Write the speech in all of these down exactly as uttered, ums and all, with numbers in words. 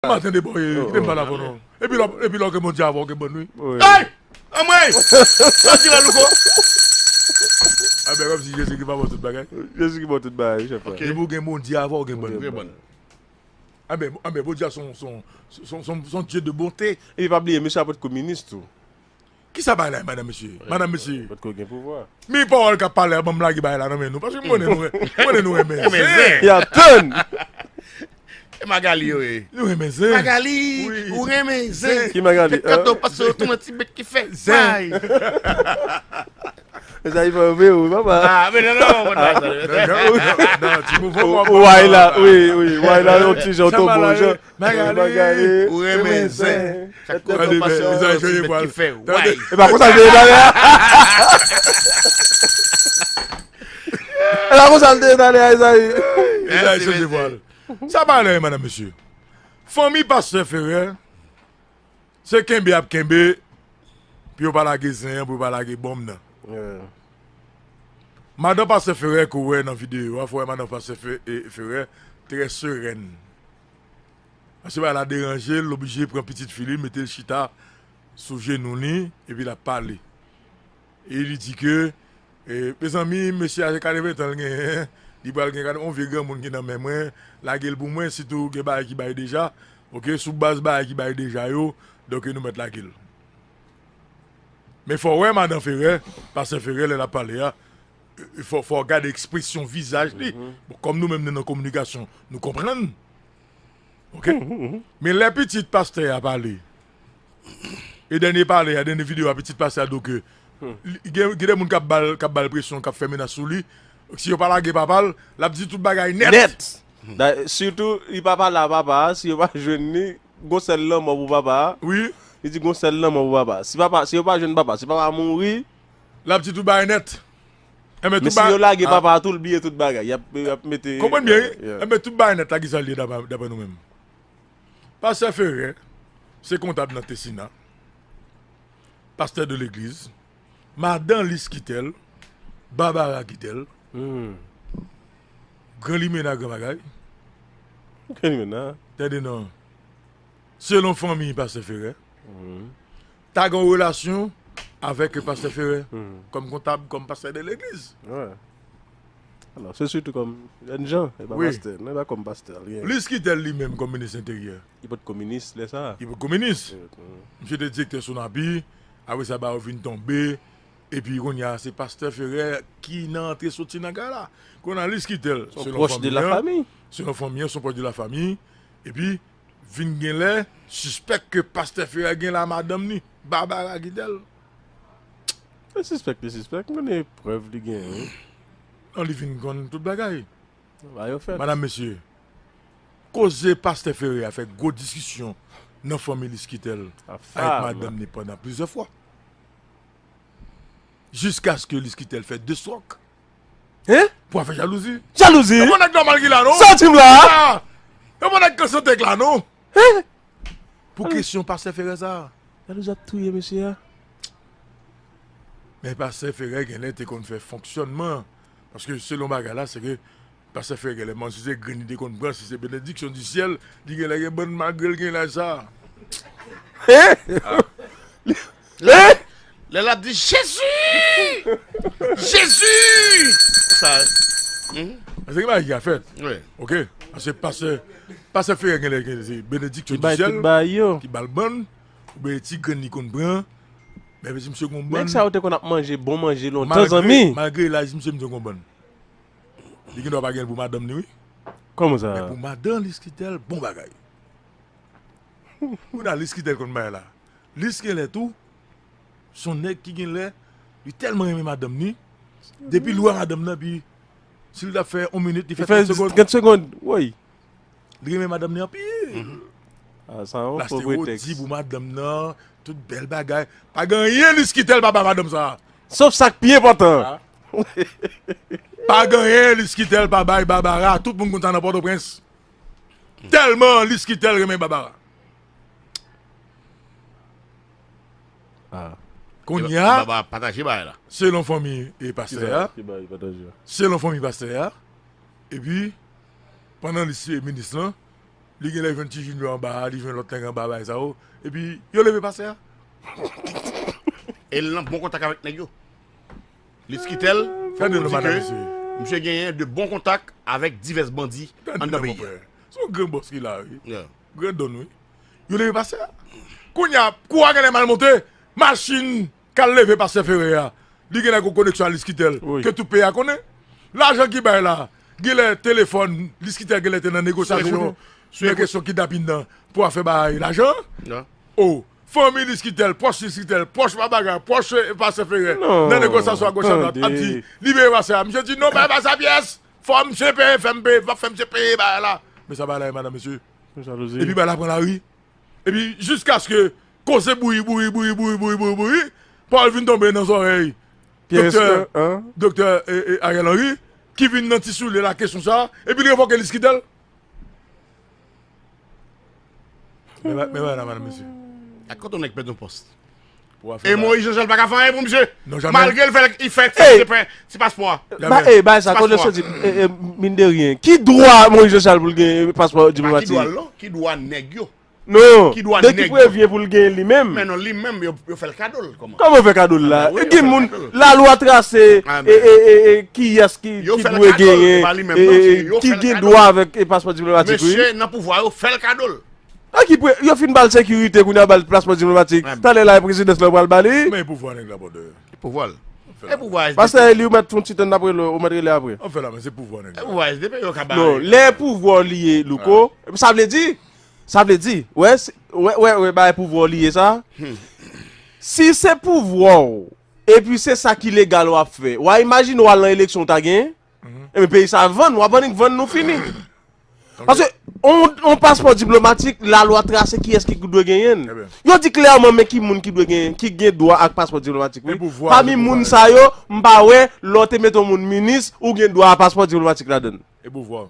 Maten de bò, kite m pale avè w non. Epi lè, epi lè w gen Bondye avè w, gen bòn wi. Ey! Anmwey! Sa ki la louko? Anben kòmsi Jezi ki pa bon tout bagay. Jezi ki bon tout bagay, chèf la. Epi ou gen Bondye avè w, gen bòn. Anben, anben Bondye a son, son, son, son, son Dieu de bonté. Epi pa bliye, mesye a potko minis tou. Kisa bay la, madan mesye? Madan mesye. Potko gen pouvwa. Men pawòl k ap pale a, ban m lage bay la nan men nou. Paske m konnen nou, m konnen nou renmen zen. Y ap tann. E Magali yo ye. Nou renmen zen. Magali, ou renmen zen. Ki Magali? Kado pase yo tounen ti bèt ki fè zen. Mezanmi, fò yo veye wi, papa. Ah, men non, non, mwen pa sa. Non, non, non, ti mouvman. Ou wè la, wi, wi, wè la, yon ti jan tonbo, jan. Magali, ou renmen zen. Chak kote w pase, yon ti bèt ki fè way. E pa konsa l te ye talè a. E pa konsa l te ye talè a, Ezayi. Ezayi chanje vwa l. Sa pa lè, madan mesye. Fanmi pastè Ferè, se kenbe y ap kenbe pou yo pa lage zen an, pou yo pa lage bonm nan. Madan pastè Ferè ke w wè nan videyo a, fò w wè madan pastè Fe- e- Ferè trè serèn. Paske bagay la deranje l, l oblije pran pitit fi li, mete l chita sou jenou li, epi l ap pale. E li di ke, e, mezanmi, mesye a se katreven tan l genyen, li pral gen yon vye granmoun ki nan men mwen, lage l pou mwen, sitou gen bagay ki bay deja, oke, sou baz bagay ki bay deja yo, donk nou mèt lage l. Men fò w wè madan Ferè, pastè Ferè, lè l ap pale a, e, fò, fò w gade ekspresyon vizaj li. Bon, kòm nou menm nou nan kominikasyon, nou konprann. Oke? Men lè pitit pastè a pale, e dènye pale a, dènye videyo a, pitit pastè a di w ke li- gen, gen de moun k ap ba l, k ap ba l presyon, k ap fè menas sou li. Si yo pa lage papa l, l ap di tout bagay nèt. Nèt. Da- Sitou, li pa pale a papa a, si yo pa jwenn li, gon sèl lanmò pou papa a. Wi. Li di gon sèl lanmò pou papa a. Si papa, si yo pa jwenn papa, si papa a mouri, l ap di tout bagay nèt. Enben, men si yo lage papa a tou, l bliye tout bagay. Y ap, y ap mete. Konprann byen, wi. Enben, tout bagay nèt la, kisa l ye dapre, dapre nou menm? Pastè Ferè, se kontab nan Tessina. Pastè de legliz. Madan Lis Kitèl, Babara Kitèl. Gran limena, gran bagay. Gran limena. Tande non. Selon fanmi pastè Ferè, ta gen yon relasyon avèk pastè Ferè, kòm kontab, kòm pastè de legliz. Alò, se sitou kòm jènjan, e pa pastè, non, e pa kòm pastè, li ye. Lis Kitèl li menm kòm minis enteryè. Li potko minis lè sa a. Li potko minis. Misye te direktè Sonapi, apre sa ba yo vin tonbe, epi kounye a se pastè Ferè ki nan antre soti nan kay la. Kounye a Lis Kitèl, selon fanmi an, selon fanmi an, se yon pwòch de la fanmi, epi vin gen lè sispèk ke pastè Ferè gen la madanm ni, Babara Kitèl. Se sispèk, li sispèk, m konnen prèv li genyen, wi. Non, li vin konn tout bagay. Ba yo fèt. Madanm, mesye, koze pastè Ferè a fè gwo diskisyon nan fanmi Lis Kitèl avèk madanm ni pandan plizyè fwa. Jiskaske Lis Kitèl fè de swòk. Hein? Pou afè jalouzi. Jalouzi? E pa nèg nòmal ki la, non? Sa w di m la? Ah! E pa nèg k an sante k la, non? Hein? Pou kesyon pastè Ferè sa a. Jalouzi ap touye mesye a. Men pastè Ferè genlè te konn fè fonksyònman. Paske selon bagay la, se ke pastè Ferè genlè, mwen si se grenn li te konn pran, si se benediksyon di syèl, li genlè gen bann malgre l gen laj sa a. Hein? Hein? Lè l ap di, Jezi! Jezi! Sa. Paske gen bagay ki ka fèt. Wi. Oke? Paske pastè, pastè Ferè genlè gen se benediksyon di syèl ki ba l bann, oubyen ti grenn li konn pran. Men si misye gon bann. Nèg sa yo te konn ap manje bon manje lontan, zanmi. Malgre laj misye, misye gon bann. Li gen dwa pa gen l pou madanm ni, wi. Kòman sa? Men pou madan Lis Kitèl, bon bagay. Kounye a Lis Kitèl konn bagay la. Lis genlè tou, se yon nèg ki genlè, li tèlman renmen madanm ni, depi l wè madanm nan, pi si l t ap fè yon minit, li fè trant segonn. Trant segonn, woy. Li renmen madanm ni anpil. Ah, sa yon fo pretèks. Pastè Rodi pou madanm nan, tout bèl bagay. Pa gen anyen Lis Kitèl pa ba madanm sa a. Sof sa k pi enpòtan an. Pa gen anyen Lis Kitèl pa bay Babara. Tout moun konn sa nan Pòtoprens. Tèlman Lis Kitèl renmen Babara. Ah. Kounye a, Babara pataje bagay la. Selon fanmi e pastè a. Selon fanmi pastè a. Epi, pandan Lis se minis lan, Li genlè jwenn Ti Junior anba a, li jwenn lòt nèg anba, bagay sa yo. Epi, yo leve pastè a. E l nan bon kontak avèk nèg yo. Liskitel, fò nou di ke misye genyen de bon kontak avèk divès bandi anndan peyi a. Se yon gran bòs ki la, wi. Gran don, wi. Yo leve pastè a. Kounye a, kou a genlè mal monte, machin k al leve pastè Ferre a, li genlè gon koneksyon a Liskitel, ke tout peyi a konnen. Lajan ki bay la, genlè telefòn, Liskitel genlè te nan negosyasyon, nan kesyon kidnapin nan, pou afè bay lajan. O, fanmi Liskitel, pwòch Liskitel, pwòch Babaga, pòch, eh, pastè Ferre, nan negosyasyon a goch a dwat, ap di, libere pastè a. Misye di, non, bay pastè a pyès. Fò misye peye, fè m peye, fò fè misye peye bagay la. Men sa bagay la ye, madanm, mesye. Epi bagay la pran lari. Epi jiskaske koze bouri, bouri, bouri, bouri, bouri, bouri, bouri, pawòl vin tonbe nan zòrèy doktè, doktè, eh, eh, Ariel Henry, ki vin nan ti soulye la kesyon sa, epi li revoke Liskitel. Men ba-, men bagay la, madanm, mesye. Ak kote yon nèg pèdi yon pòs. E Moïse Jean Charles pa ka fè anyen pou misye. Malgre l fè, li fè ti, ti paspò a. Ba, e, bay sa, kote soti, e, e, mine de rien. Ki dwa Moïse Jean Charles pou l gen paspò diplomatik? Pa ki dwa l non, ki dwa nèg yo? Non, de ki prevyen pou l gen li menm? Men non, li menm, yo, yo fè l kado l, kòman? Kòman yo fè kado l la? Gen moun, lalwa trase, e, e, e, e, kiyès ki, ki dwe genyen, e, e, ki gen dwa avèk, e, paspò diplomatik, wi. Mesye, nan pouvwa, yo fè l kado l. A ki pwen, yo fin ba l sekirite, kounye a ba l paspò diplomatik. Talè la, e prezidans lan pral ba li. Men pouvwa nèg la, brother. Pouvwa l. E pouvwa S D P. Pastè Eli, ou mèt fè yon ti tann apre l, ou mèt rele apre. Anfen la, men se pouvwa nèg la. E pouvwa S D P, yo ka ba. Non, lè pouvwa w li ye, Louko, sa vle di, sa vle di, wè, wè, wè, wè, bagay pouvwa w li ye sa. Si se pouvwa w, epi se sa ki legal w ap fè, w a imajine w al nan eleksyon w ta genyen? Ebyen, peyi sa vann, w ap annik vann nou fini. Paske on, on paspò diplomatik, lalwa trase kiyès ki dwe genyen l. Yo di klèman men ki moun ki dwe genyen, ki gen dwa ak paspò diplomatik, wi. Pami moun sa yo, m pa wè lè w te mete yon moun minis, ou gen dwa a paspò diplomatik ladan l.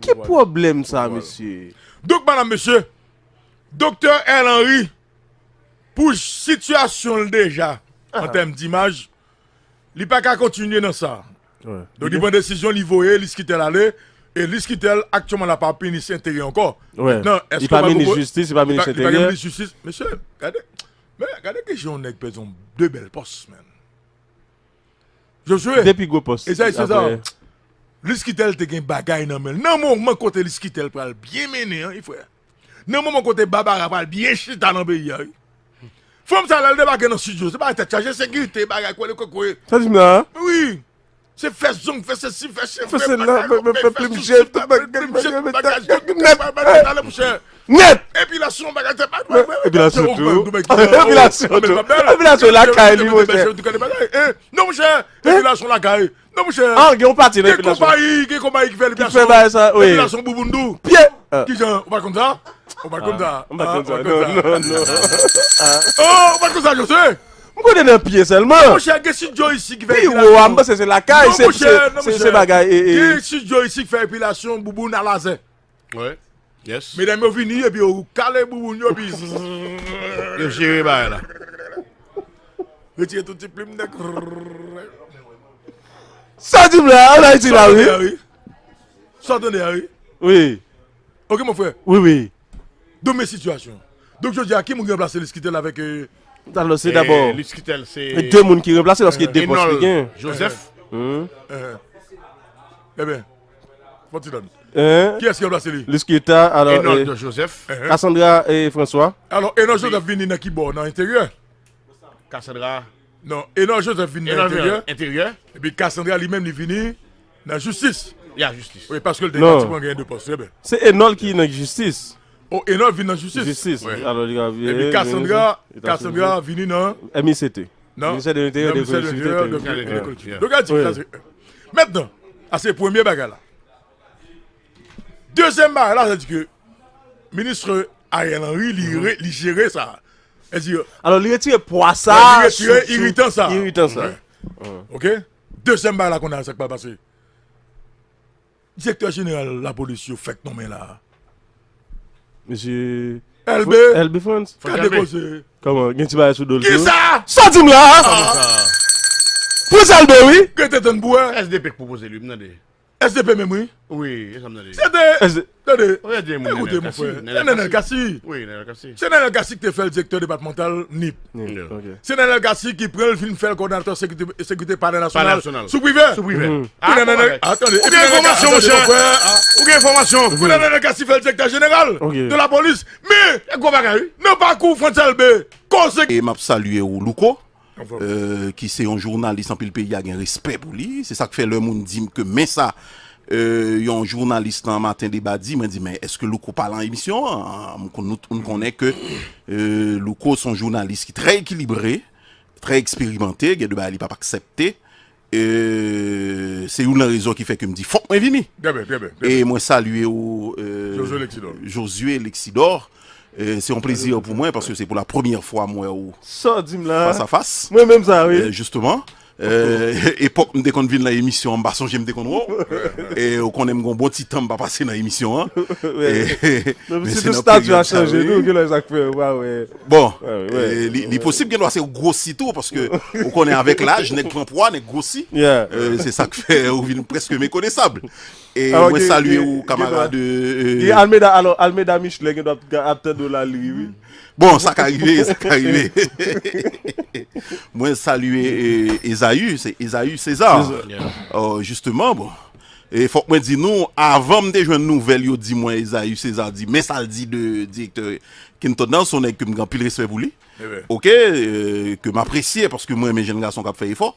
Ki pwoblèm sa, mesye? Donk, madanm, mesye, doktè Ariel Henry, pou sitiyasyon l deja, an tèm dimaj, li pa ka kontinye nan sa. Donk, li pran desizyon, li voye Liskitel ale, e Liskitel aktyèlman la pa minis enteryè ankò. Mentnan, èske li pa minis jistis, li pa minis enteryè? Mesye, gade, men gade ki jan yon nèg pèdi yon de bèl pòs, man. Josue. De pi gwo pòs. E sa, e se sa. Liskitel te gen bagay nan men l. Nan moman kote Liskitel pral byen mennen an, wi, frè. Nan moman kote Babara pral byen chita nan peyi a, wi. Fanm sa, lè l debake nan estidyo, se pa tèt chaje, sekirite, bagay, kwele kwekwe. Sa di m la? Wi. Se fè zong, fè sesi, fè cheve, fè sela, fè plim je, tout bagay, bagay, bagay, bagay, talè, monchè. Nèt! Epilasyon, bagay, se pa, epilasyon tou. Epilasyon tou. Epilasyon lakay li, monchè. Non, monchè. Epilasyon lakay. Non, monchè. Ah, gen yon pati nan epilasyon. Gen konpayi, gen konpayi ki fè epilasyon. Ki fè bagay sa, wi. Epilasyon bouboun dou. Pye. Kijan, ou pa konn sa? Ou pa konn sa? M pa konn sa. Non, non, non. Oh, ou pa konn sa, Josue? M konnen nan pye sèlman. Non, monchè, gen estidyo isi ki fè epilasyon. Pi wo a, m panse se lakay, se, se, se bagay, e, e. Gen estidyo isi ki fè epilasyon bouboun a lazè. Wi. Yes. Medam yo vini, epi yo kale bouboun yo, epi yo jere bagay la. Retire tout ti plim nèg. Sa di m la, an Ayiti la, wi. Sa w tande a, wi. Wi. Ok, mon frè. Wi, wi. Donk, men sitiyasyon. Donk, jodi a, ki moun ki ranplase Liskitel avèk, euh, alò, se dabò, Liskitel, se de moun ki ranplase, paske de pòs li gen. Joseph. Enben, fò ti tann. Kiyès ki ranplase li? Liskita, alò, Enold Joseph. Cassandra, eh, François. Alò, Enold Joseph vini nan ki bò? Nan enteryè? Cassandra. Non, Enold Joseph vin nan enteryè. Enteryè. Epi Cassandra li menm li vini nan jistis. Ya, jistis. Wi, paske l te pati pou genyen de pòs. Trè byen. Se Enold ki nan jistis. Oh, Enold vin nan jistis. Jistis. Wi. Alò, li ka vini. Epi Cassandra, Cassandra vini nan M I C T. Nan Ministè de Lenteryè, de Kolektivite. Donk, gade sa se. Mentnan, sa se premye bagay la. Dezyèm bagay la, sa di ke minis Ariel Henry, li re-, li jere sa. Alò, li retire pwa sa, li retire iritan sa. Iritan sa. Ok? Dezyèm bagay la, kounye a, sa k pral pase. Direktè jeneral lapolis yo fèk nonmen la. Mesye Elbe. Elbe Frantz. Gade koze. Kòman? Gen ti bagay sou do l tou? Kisa? Sa di m la? Frantz Elbe, wi. Gen te tann pou wè. S D P k pwopoze li, m tande. S D P menm, wi. Wi, e sa m tande. Se te, tande, ekoute, mon frè, se Nenel Cassy. Wi, Nenel Cassy. Se Nenel Cassy ki te fè l direktè depatmantal nip. Se Nenel Cassy ki pran l vin fè l kòdinatè sekirite, sekirite palè nasyonal sou Privè. Sou Privè. Ou gen enfòmasyon, monchè. Ou gen enfòmasyon. Kounye a Nenel Cassy fè l direktè jeneral de lapolis. Men, nan pakou Frantz Elbé, koze. E m ap salye w, Louko, ki se yon jounalis anpil peyi a gen respè pou li. Se sa k fè lè moun di m ke men sa, yon jounalis nan Maten Deba di, mwen di, men èske Louko pa lan emisyon an? M konn, nou, nou konnen ke Louko se yon jounalis ki trè ekilibre, trè eksperimante, gen de bagay li p ap aksepte. Se youn nan rezon ki fè ke m di fòk mwen vini. E mwen salye w, Josué Lexidor. Se yon plezi pou mwen paske se pou la premyè fwa m wè w fas a fas. Mwen menm sa, wi. Jisteman. Epòk m te konn vin nan emisyon an, m pa sonje m te konn wè w. E ou konnen m gon bon ti tan m pa pase nan emisyon an. Menm si tou stati a chanje tou, gen lè sa k fè ou pa wè. Bon, li posib gen dwa se ou gwosi tou, paske ou konnen avèk laj, nèg pran pwa, nèg gwosi. Se sa k fè ou vin prèske mekonesab. E mwen salye ou, kamarad. Almeda, alò, Almeda Michelet gen dwa ap, ap tande w la, li, wi. Bon, sa ka rive, sa ka rive. Mwen salye Ezaü, se Ezaü César. Jisteman, bon. E fòk mwen di nou, avan m te jwenn nouvèl yo di mwen Ezaü César di, men sa l di de direktè Kenton nan, se yon nèg ke m gen anpil respè pou li. Oke, ke m apresye paske mwen renmen jenn gason k ap fè efò.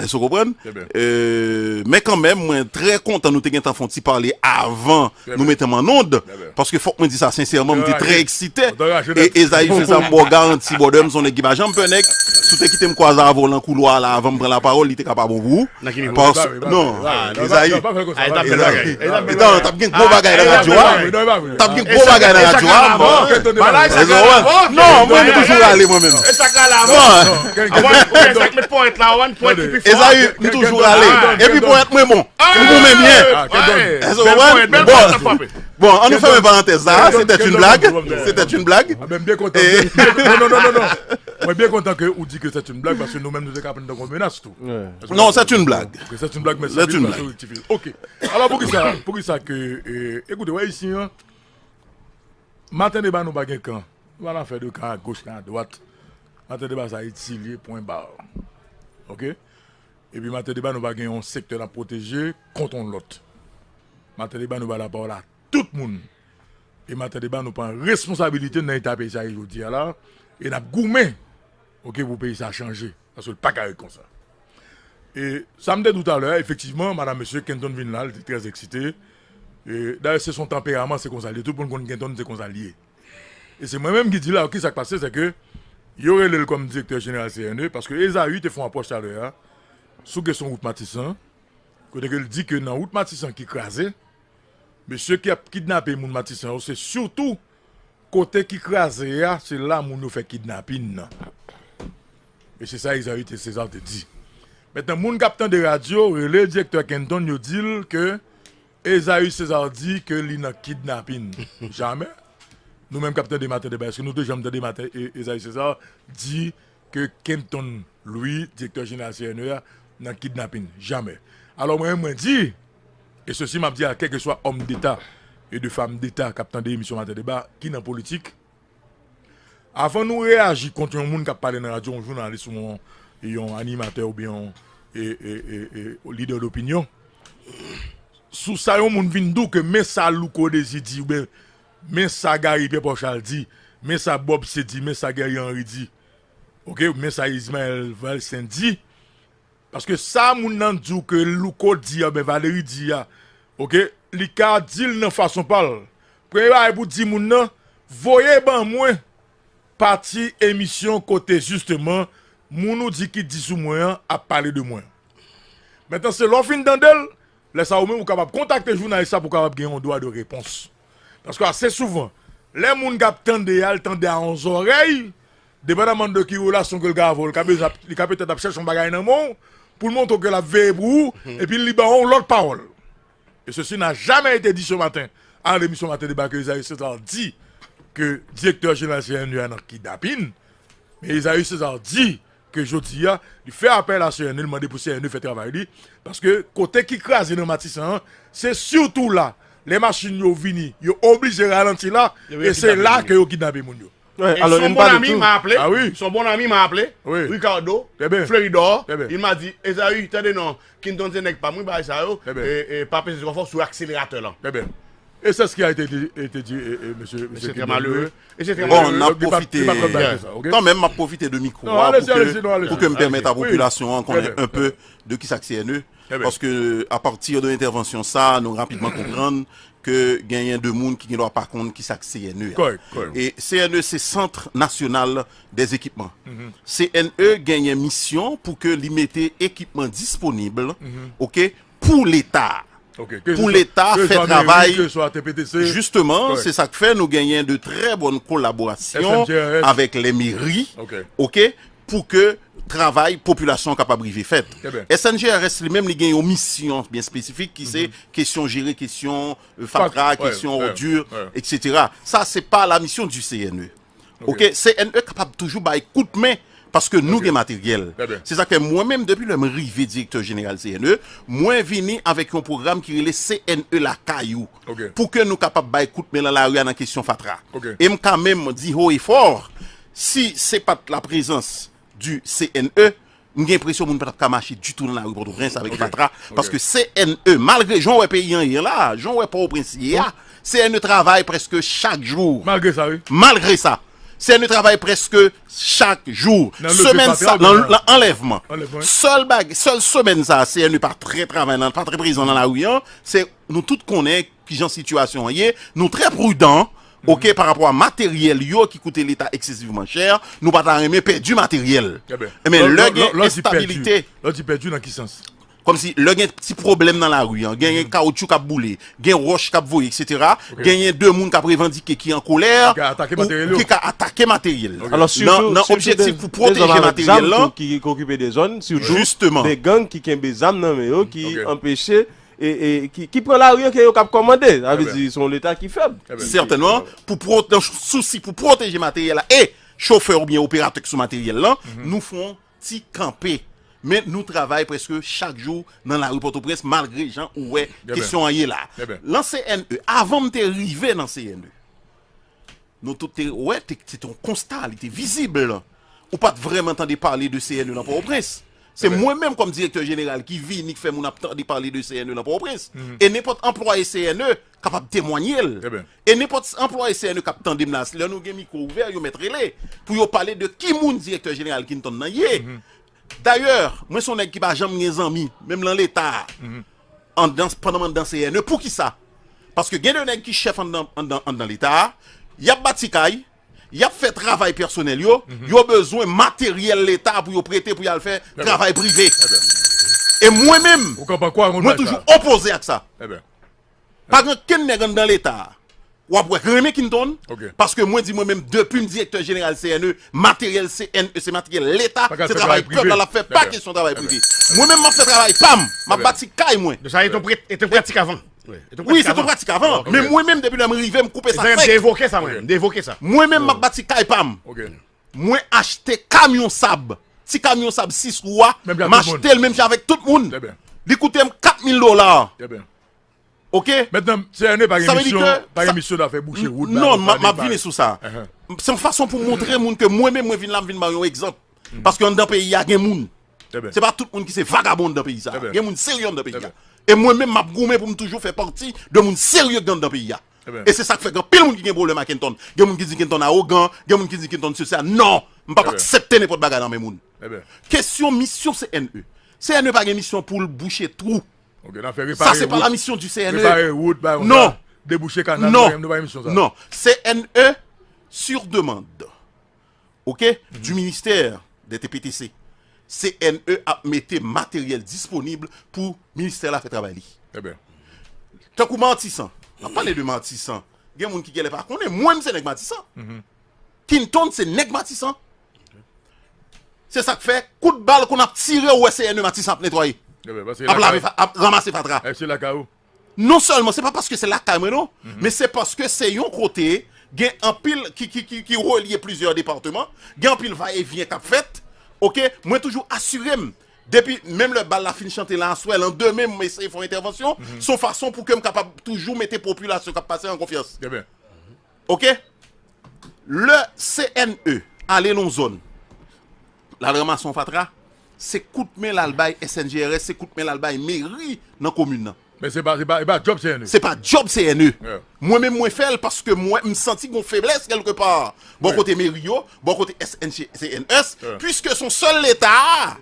Èske w konprann? Men kanmenm, mwen trè kontan nou te gentan fè yon ti pale avan nou mete m an ond, paske fòk mwen di sa sensèman, m te trè eksite. E Ezaü César, m ba w garanti, brother, m se yon nèg ki pa janm pè nèg. Si w te kite m kwaze avè w lan koulwa a la avan m pran lapawòl, li te ka pa bon pou ou. Nan ki nivo? Non, Ezaü. T ap gen gwo bagay nan radyo a. T ap gen gwo bagay nan radyo a. Non, mwen, m toujou rale mwen menm. Ezaü, m toujou rale. Epi ponyèt mwen bon. M goumen byen. Bon, bon, ann nou fèmen parantèz la. C'était une blague. C'était une blague. Non, non, non, non, non. Mwen byen kontan ke ou di ke c'est une blague, paske nou menm nou te ka pran l tankou yon menas tou. Non, c'est une blague. C'est une blague, men c'est une blague. Ok. Alò, poukisa, poukisa ke, e, ekoute, wè isi an, Maten Deba nou pa gen kan. Nou pa nan afè de kan a goch, kan a dwat. Maten Deba sa iti li ye, pwen ba. Ok? Epi Maten Deba nou pa gen yon sektè n ap pwoteje kont yon lòt. Maten Deba nou bay lapawòl a tout moun. E Maten Deba nou pran responsabilite n nan eta peyi sa ye jodi a la. E n ap goumen, ok, pou peyi sa chanje. Paske l pa ka ret konsa. E sa m te di w talè a, efektivman, madanm mesye Kenton vin la, li te trè eksite. E dayè, se son tanperaman, se konsa l ye. Tout moun konn Kenton, se konsa l ye. E se mwen menm ki di la, ki sa k pase, se ke yo rele l kòm direktè jeneral C N E, paske Ezaü te fè yon apwòch talè a, sou kesyon wout Matisan, kote ke l di ke nan wout Matisan ki kraze, mesye ki ap kidnape moun Matisan yo, se sitou kote ki kraze a, se la moun yo fè kidnapin nan. E se sa Ezaü te, César te di. Mentnan, moun k ap tande radyo, rele direktè Kenton, yo di l ke Ezaü César di ke li nan kidnapin. Jamè. Nou menm k ap tande Maten Deba, èske nou te janm tande Maten, e, Ezaü César di ke Kenton Louis, direktè jeneral C N E a, nan kidnapin? Jamè. Alò, mwen, mwen di, e sesi m ap di a kèlkeswa òm deta e de fanm deta k ap tande emisyon Maten Deba, ki nan politik, avan nou reyaji kont yon moun k ap pale nan radyo, yon jounalis ou yon, yon animatè oubyen yon, e, e, e, e, lidè dopinyon, sou sa yon moun vin di w ke men sa Louko Désir di, oubyen men sa Gary Pierre Paul Charles di, men sa Bob C di, men sa Guerrier Henry di, ok, men sa Ismaël Valcin di, paske sa moun nan di w ke Louko di a, oubyen Valérie di a, ok, li ka di l nan fason pa l. Premye bagay pou di moun nan, voye ban mwen pati emisyon kote jisteman moun ou di ki di sou mwen an ap pale de mwen. Mentnan, se lè w fin tande l, lè sa a ou menm ou kapab kontakte jounalis la pou w kapab gen yon dwa de repons. Paske ase souvan, lè moun k ap tande a, l tande a yon zòrèy, depandaman de ki relasyon ke l gen avè w, li ka bezwen ap, li ka petèt ap chèche yon bagay nan men w, pou l montre w ke l ap veye pou ou, epi li ba w yon lòt pawòl. Et ceci n'a jamais été dit ce matin à l'émission Matin Débat que Esaü César di ke direktè jeneral C N E a nan kidnapin. Men Esaü César di ke jodi a, li fè apèl a C N E, li mande pou C N E fè travay li, paske kote ki kraze nan Matisan an, se sitou la, lè machin yo vini, yo oblije ralanti la, e se la ke yo kidnape moun yo. E son bon ami m a aple, ah oui. Son bon ami m a aple, Oui. Ricardo, Très bien. Floridor, Très bien. Il m'a dit, Esaü, tande non, Kinton se nèg pa m, wi, bagay sa yo, Très bien. E, e pa peze twò fò sou akseleratè lan. Très bien. Et c'est ce qui a été dit, été dit et, et monsieur, monsieur C'est très Kidon malheureux. Lheureux. Et c'est très Bon, malheureux. N ap Li pa- li pa pwofite konn bagay sa, ok? Kanmenm, m ap pwofite de mikwo Non, a allez-y, pou allez-y, ke, non, allez-y. pou ke m pèmèt a Oui. popilasyon an konnen Très bien. Un peu de ki sa k C N E. Très bien. Paske apati de entèvansyon sa, nou rapidman konprann ke genyen de moun ki gen dwa pa konn ki sa k C N E a. Correct, correct. E C N E se Centre National des Équipements. C N E genyen misyon pou ke li mete ekipman disponib, ok, pou Leta. Ok. Ke Pou se Leta swa- ke fè swa travay. meri, ke swa T P T C. Jisteman, Correct. Se sa k fè nou genyen de trè bòn kolaborasyon S N G R S. Avèk lè meri, Ok. ok, pou ke travay popilasyon kapab rive fèt. Très bien. S N G R S li menm li gen yon misyon byen espesifik ki se kesyon jere kesyon euh, fatra, Fat- ouais, kesyon ouais, òdi, ouais. etsetera. Sa se pa la mission du C N E. Ok, C N E kapab toujou bay kout men paske nou gen materyèl. Très bien. Se sa k fè mwen menm depi lè m rive direktè jeneral C N E, mwen vini avèk yon pwogram ki rele C N E lakay ou. Ok. Pou ke nou kapab bay kout men nan lari a nan kesyon fatra. Ok. E m ka menm di haut et fort, si se pa t la prezans du C N E, m gen enpresyon moun pa t ap ka mache ditou nan lari Pòtoprens avèk fatra, paske C N E, malgre jan w wè peyi an ye la, jan w wè Pòtoprens ye a, C N E travay prèske chak jou. Malgre sa, wi. Malgre sa, C N E travay prèske chak jou. Nan leve Semèn fatra, sa, ou bien nan, nan- nan anlèvman. Anlèvman. Sèl bag, sèl semèn sa, C N E pa trè travay nan, pa trè prezan nan lari an, se nou tout konnen kijan sitiyasyon an ye, nou trè pridan, ok, pa rapò a materyèl yo ki koute Leta eksesivman chè, nou pa ta renmen pèdi materyèl. Très bien. Ebyen, Lò- lè lò- gen lò- lò di pèdi, enstabilite, lò di pèdi nan ki sans? Kòmsi lè gen ti pwoblèm nan lari an, genyen kawoutchou k ap boule, gen wòch k ap voye, etsetera, genyen de moun k ap revandike ki an kolè, Ki ka atake materyèl yo. Ki ka atake materyèl. Alò, sitou, Nan sitou objektif de- pou pwoteje de zòn avèk materyèl zam lan, tou ki, ki okipe de zòn, sitou Jisteman. De gang ki kenbe zam nan men yo, ki Ok. anpeche, e, e, ki, ki pran lari an ke yo k ap kòmande. Sa vle Très di, se yon Leta ki fèb. Très bien. Sètènman, pou pwote, nan sousi pou pwoteje materyèl la e chofè oubyen operatè ki sou materyèl lan, nou fè yon ti kanpe. Men nou travay prèske chak jou nan lari Pòtoprens, malgre jan ou wè Très bien. Kesyon an ye la. Très bien. Nan C N E, avan m te rive nan C N E, nou tout te wè, te- se te yon konsta, li te vizib. Ou pa t vrèman tande pale de C N E nan Pòtoprens. Se Très bien. Mwen menm kòm direktè jeneral ki vini k fè moun ap tande pale de C N E nan Pòtoprens. E nenpòt anplwaye C N E kapab temwanye l. Très bien. E nenpòt anplwaye C N E k ap tande m la, lè nou gen mikwo ouvè, yo mèt rele pou yo pale de ki moun direktè jeneral Kinton nan ye. Dayè, mwen se yon nèg ki pa janm gen zanmi, menm nan Leta a, anndan, pandan m anndan C N E. Poukisa? Paske gen de nèg ki chèf anndan, anndan, anndan Leta a, y ap bati kay, y ap fè travay pèsonèl yo, yo bezwen materyèl Leta pou yo prete pou y al fè travay prive. E mwen menm, Ou konprann kwa? Mwen toujou opoze ak sa. Très bien. Pa gen kenn nèg anndan Leta a w ap wè k renmen Kinton, Ok. Paske mwen di mwen menm, depi m direktè jeneral C N E, materyèl C N E se materyèl Leta, Pa ka se fè travay travay prive. Pèp la l ap fè, pa kesyon travay prive. Mwen menm m ap fè travay pa m, m ap bati kay mwen. Sa e te yon prat- e te yon pratik avan. Wi, e te yon Wi, pratik se te yon avan. pratik avan, Ok. Men mwen menm depi lè m rive, m koupe sa Sa, m sèk. te evoke sa mwen, m te evoke sa. Mwen menm m ap bati kay pa m. Ok. Mwen achte kamyon sab. Ti kamyon sab sis wou a, Menm jan m tout moun. achte l menm jan avèk tout moun. Très bien. Li koute m kat mil dola. Très bien. Ok? Mentnan, C N E pa gen Sa vle di misyon, ke pa sa- gen misyon nan fè bouche wout. Non, m ap m ap vini sou sa. Se yon fason pou montre moun ke mwen menm mwen vin la, m vin ba yon egzanp. Paske anndan peyi a gen moun. Très bien. Se pa tout moun ki se vagabon anndan peyi sa. Très bien. Gen moun serye anndan peyi Très a. bien. E mwen menm m ap goumen pou m toujou fè pati de moun serye ki anndan peyi a. Très bien. E se sa k fè gen anpil moun ki gen pwoblèm ak Kenton. Gen moun ki di Kenton awogan, gen moun ki di Kenton se sa. Non, m p ap Très bien. Aksepte nenpòt bagay nan men moun. Très bien. Kesyon misyon C N E. C N E pa gen misyon pou l bouche twou. Ok, nan fè Sa repare se pa wout. La misyon du C N E. Repare wout, bagay Non. Sa. Debouche kanal, Non. Nou pa gen misyon sa. Non. C N E sur demande. Ok? Du ministère des T P T C. C N E ap mete materyèl disponib pou ministè la fè travay li. Très bien. Tankou Matisan. M ap pale de Matisan. Gen moun ki genlè pa konnen. Mwen, m se nèg Matisan. Kinton se nèg Matisan. Se sa k fè, kout bal konn ap tire, ou wè C N E Matisan ap netwaye. Très bien. Paske Ap lave, lakay- fa- ap ranmase fatra. Eh, se lakay ou. Non sèlman, se pa paske se lakay mwen non, men se paske se yon kote gen anpil ki, ki, ki, ki relye plizyè depatman, gen anpil vayevyen k ap fèt, Ok, mwen toujou asire m. Depi, menm lè bal la fin chante la aswè, landemen m eseye fè yon entèvansyon, se yon fason pou ke m kapab toujou mete popilasyon k ap pase an konfyans. Trè byen. Ok? Lè C N E ale nan zòn, l al ranmase yon fatra, se kout men l al bay S N G R S, se kout men l al bay meri nan komin nan. Men se pa, se pa, se pa djòb C N E. Se pa djòb C N E. Mwen menm mwen fè l paske mwen m santi gon feblès kèlkepa. Bò kote meri yo, bò kote S N G C N S, piske se yon sèl leta a.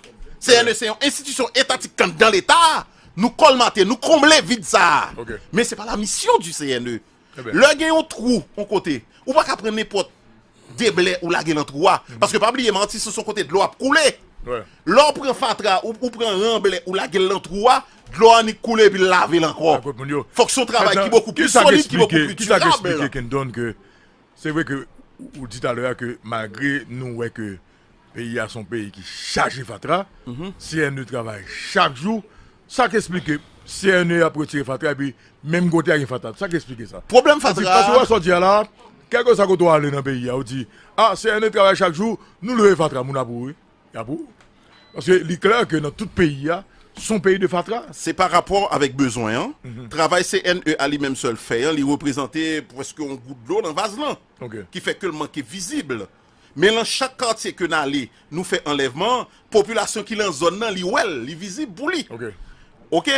C N E se yon enstitisyon etatik k anndan leta a. Nou kòlmate, nou konble vid sa a. Men se pa la misyon di C N E. Lè gen yon twou yon kote, ou pa ka pran nenpòt de blè ou lage lan twou a. Paske pa bliye, Matisan se yon kote dlo ap koule. Lè w pran fatra, ou, ou pran ran blè, ou lage l lan twou a, dlo a annik koule epi l lave l ankò. Fòk se yon travay ki bokou pli solid, ki bokou pli dirab. Kisa k esplike Kendon ke, se vre ke ou di talè a ke malgre nou wè ke peyi a se yon peyi ki chaje fatra, C N E travay chak jou, sa k esplike C N E ap retire fatra epi menm kote a gen fatra. Sa k esplike sa? Pwoblèm fatra. Paske wè sa w di a la, kèlkeswa kote w ale nan peyi a, ou di, a, C N E travay chak jou, nou leve fatra, moun ap ou wi. Y ap ou. Paske li klè ke nan tout peyi a, se yon peyi de fatra. Se pa rapò avèk bezwen an. Travay C N E a li menm sèl fè an, li reprezante prèske yon gout dlo nan vaz lan. Ki fè ke l manke vizib. Men lan chak katye ke n ale, nou fè anlèvman, popilasyon ki lan zòn nan, li wè l, li vizib pou li. Ok?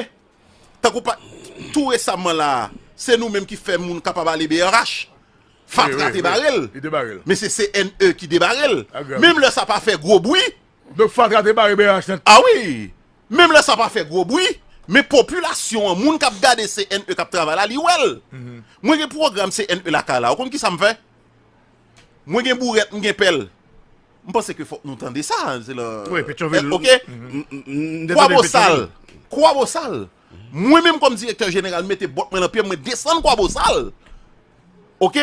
Tankou pa, tou resaman la, se nou menm ki fè moun kapab ale B R H. Fatra te bare l. Men se C N E ki debare l. Menm lè sa pa fè gwo bri. Donk fatra te bare B R H nèt. A wi! Menm lè sa pa fè gwo bri, men popilasyon an, moun k ap gade C N E k ap travay la, li wè l. Mwen gen pwogram C N E lakay la. Ou konn kisa m fè? Mwen gen bourèt, m gen pèl. M panse ke fòk nou tande sa. Se la. Wi, Petyonvil. Ok? Kwabosal. Kwabosal. Mwen menm kòm direktè jeneral, m mete bòt mwen nan pye m, mwen desann Kwabosal. Ok?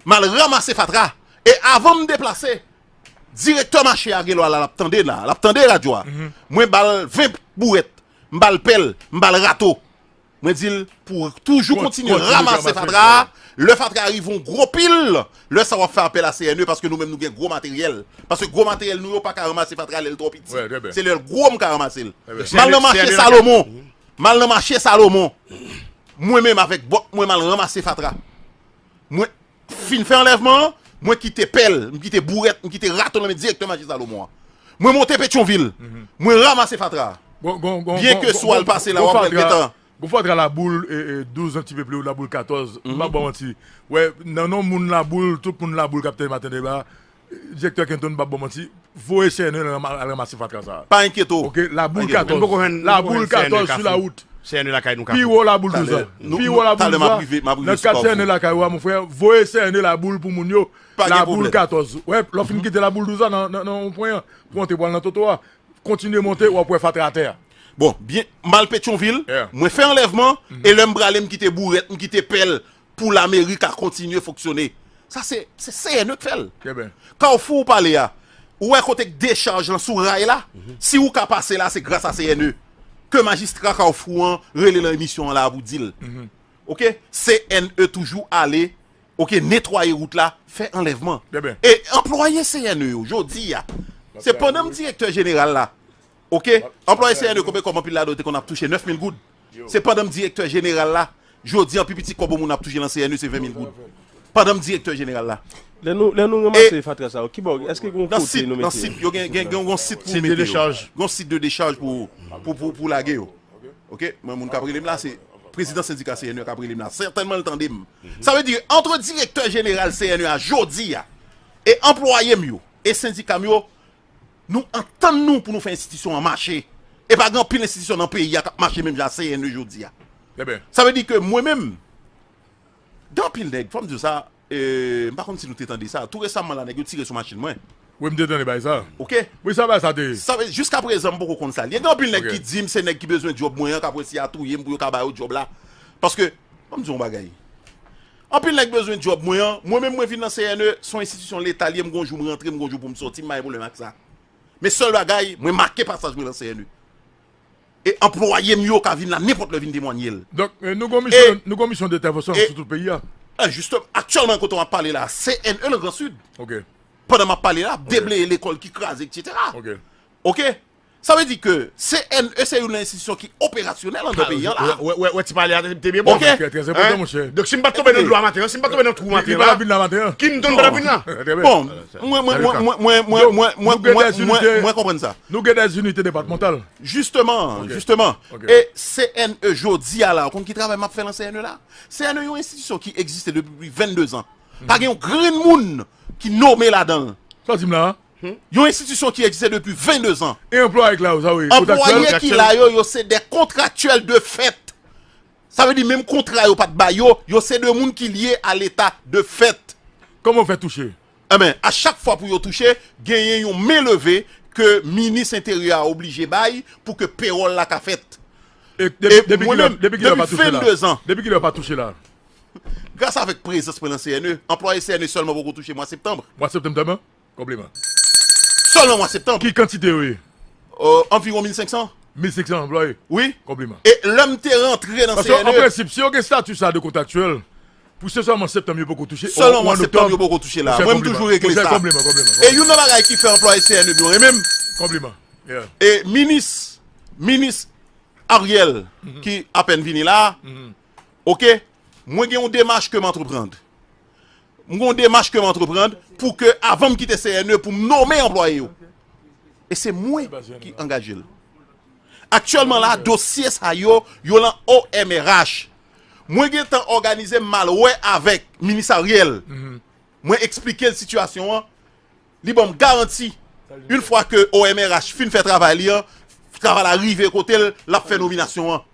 M al ranmase fatra. E avan m deplase, direktè mache a gen lwa la, l ap tande la, l ap tande radyo a. Mwen ba l ven bourèt, m ba l pèl, m ba l rato. Mwen di l pou toujou kontinye ranmase fatra a. Lè fatra a rive yon gwo pil, lè sa w ap fè apèl a C N E paske nou menm nou gen gwo materyèl. Paske gwo materyèl nou yo pa ka ranmase fatra lè l twò piti. Se lè l gwo m ka ranmase l. M al nan mache Salomon. M al nan mache Salomon. Mwen menm avèk bòt mwen m al ranmase fatra. Mwen fin fè anlèvman an, mwen kite pèl, m kite bourèt, m kite rato nan men direktè mache Salomon an. Mwen monte Petyonvil, mwen ranmase fatra a. Byenke si w al pase la, w ap wè l gentan. Gon fatra Laboul, douz an ti pe pli wo Laboul katòz, m p ap ba w manti. Wè, nan non moun Laboul, tout moun Laboul k ap tande maten deba, direktè Kenton m p ap ba w manti, voye C N E al ranmase fatra sa a. Pa enkyete w. Ok, Laboul katòz. Laboul katòz sou lawout. C N E lakay nou ka. Pi wo Laboul douz an. Pi wo Laboul douz an. Nan kad C N E lakay ou a, mon frè, voye C N E Laboul pou moun yo. Laboul katòz. Wè, lè w fin kite Laboul douz an nan, nan, nan wonpwen an, pou w antre pou al nan Toto a, kontinye monte, w ap wè fatra atè a. Bon, byen, m al Petyonvil, mwen fè anlèvman, e lè m prale, m kite bourèt, m kite pèl, pou lameri ka kontinye fonksyone. Sa se, se C N E k fè l. Kafou ou pale a, ou wè kote k dechaj lan sou ray la? Si ou ka pase la, se gras a C N E. Ke majistra Kafou an rele lan emisyon an la pou di l. Ok? C N E toujou ale, ok, netwaye wout la, fè anlèvman. E anplwaye C N E yo, jodi a, se pandan m direktè jeneral la, ok, anplwaye C N E konbyen kòb anpil ladan yo te konn ap touche? Nèf mil goud. Se pandan m direktè jeneral la, jodi an pi piti kòb yon moun ap touche lan C N E se ven mil goud. Pandan m direktè jeneral la. Lè nou, lè nou ranmase fatra sa yo, kibò, èske gen yon kote nou mete yo? Nan sit, nan sit, yo gen, gen, gen yon sit pou mete yo. Gen yon sit de dechaj pou, pou, pou, pou lage yo. Ok? Mwen, moun k ap rele m la, se prezidan sendika C N E k ap rele m la. Sètènman, l tande m. Sa vle di, antre direktè jeneral C N E a jodi a, e anplwaye m yo, e sendika m yo, nou antann nou pou nou fè enstitisyon an mache. E pa gen anpil enstitisyon nan peyi a k ap mache menm jan a C N E jodi a. Sa vle di ke mwen menm, gen anpil nèg, fò m di w sa, e, m pa konn si nou te tande sa, tou resaman la, nèg yo tire sou machin mwen. Wi, m te tande bagay sa. Ok? Wi, sa bagay sa te ye. Sa vle, jiskaprezan, m poko konn sa l ye. Gen anpil nèg ki di m se nèg ki bezwen djòb mwen an k ap resi a touye m pou yo ka ba yo djòb la. Paske, ban m di w yon bagay. Anpil nèg bezwen djòb mwen an. Mwen menm, mwen vin nan C N E, se yon enstitisyon leta l ye, m gon jou m rantre, m gon jou pou m sòti, m pa gen pwoblèm ak sa. Men sèl bagay, mwen make pasaj mwen lan C N E. E anplwaye m yo ka vin la nenpòt lè vin temwanye l. Donk, nou gon misyon, nou gon misyon de entèvansyon sou tout peyi a. E, jisteman, aktyèlman, kote w ap pale la, C N E nan Gran Sid. Ok. Pandan m ap pale la, ap debleye lekòl ki kraze, etsetera. Ok. Oke? Sa vle di ke C N E se youn nan enstitisyon ki operasyonèl anndan peyi an la. Wè, wè, wè, ti pale a te byen bon. Oke? Trè, trè enpòtan, monchè. Donk, si m pa t tonbe nan dlo a maten an, si m pa t tonbe nan twou maten an la. Li pa t vin la maten an. Ki m tonbe la vin la. Bon, mwen, mwen, mwen, mwen, mwen, mwen, mwen, mwen, mwen, mwen konprann sa. Nou gen dèzinite depatmantal. Jisteman, jisteman. E C N E jodi a la, ou konn ki travay m ap fè nan C N E la? C N E yon enstitisyon ki egziste depi vennde zan. Pa gen yon grenn moun ki nome ladan l. Sa w di m la a? Yon enstitisyon ki egziste depi vennde zan. E anplwaye k la yo, sa w ye? Anplwaye ki la yo, yo se de kontraktyèl de fèt. Sa vle di menm kontra yo pa t ba yo, yo se de moun ki lye a Leta de fèt. Kòman w fè touche? Enben, a chak fwa pou yo touche, genyen yon men leve ke minis enteryè a oblije bay pou ke pewòl la ka fèt. E depi, depi kilè, depi kilè yo pa touche la? Depi kilè yo pa touche la? Gras avèk prezans mwen nan C N E, anplwaye C N E sèlman poko touche mwa septanm. Mwa septanm sèlman? Konpliman. Sèlman mwa septanm. Ki kantite yo ye? Euh, anviwon mil senk san. Mil senk san anplwaye? Wi. Konpliman. E lè m te rantre nan C N E. Paske an prensip, si yo gen estati sa de kontraktyèl, pou se sèlman septanm yo poko touche. Sèlman mwa septanm yo poko touche la. Mwen m toujou regle sa. Konpliman, konpliman. E youn nan bagay ki fè anplwaye C N E nou renmen m. Konpliman. E minis, minis Ariel, ki apèn vini la, oke, mwen gen yon demach ke m antreprann. Mwen gen yon demach ke m antreprann pou ke avan m kite C N E pou m nome anplwaye yo. E se mwen ki angaje l. Aktyèlman la, dosye sa yo, yo lan O M R H. Mwen gentan òganize m al wè avèk minis Ariel. Mwen eksplike l sitiyasyon an. Li ban m garanti, yon fwa ke O M R H fin fè travay li an, travay la rive kote l, l ap fè nominasyon an.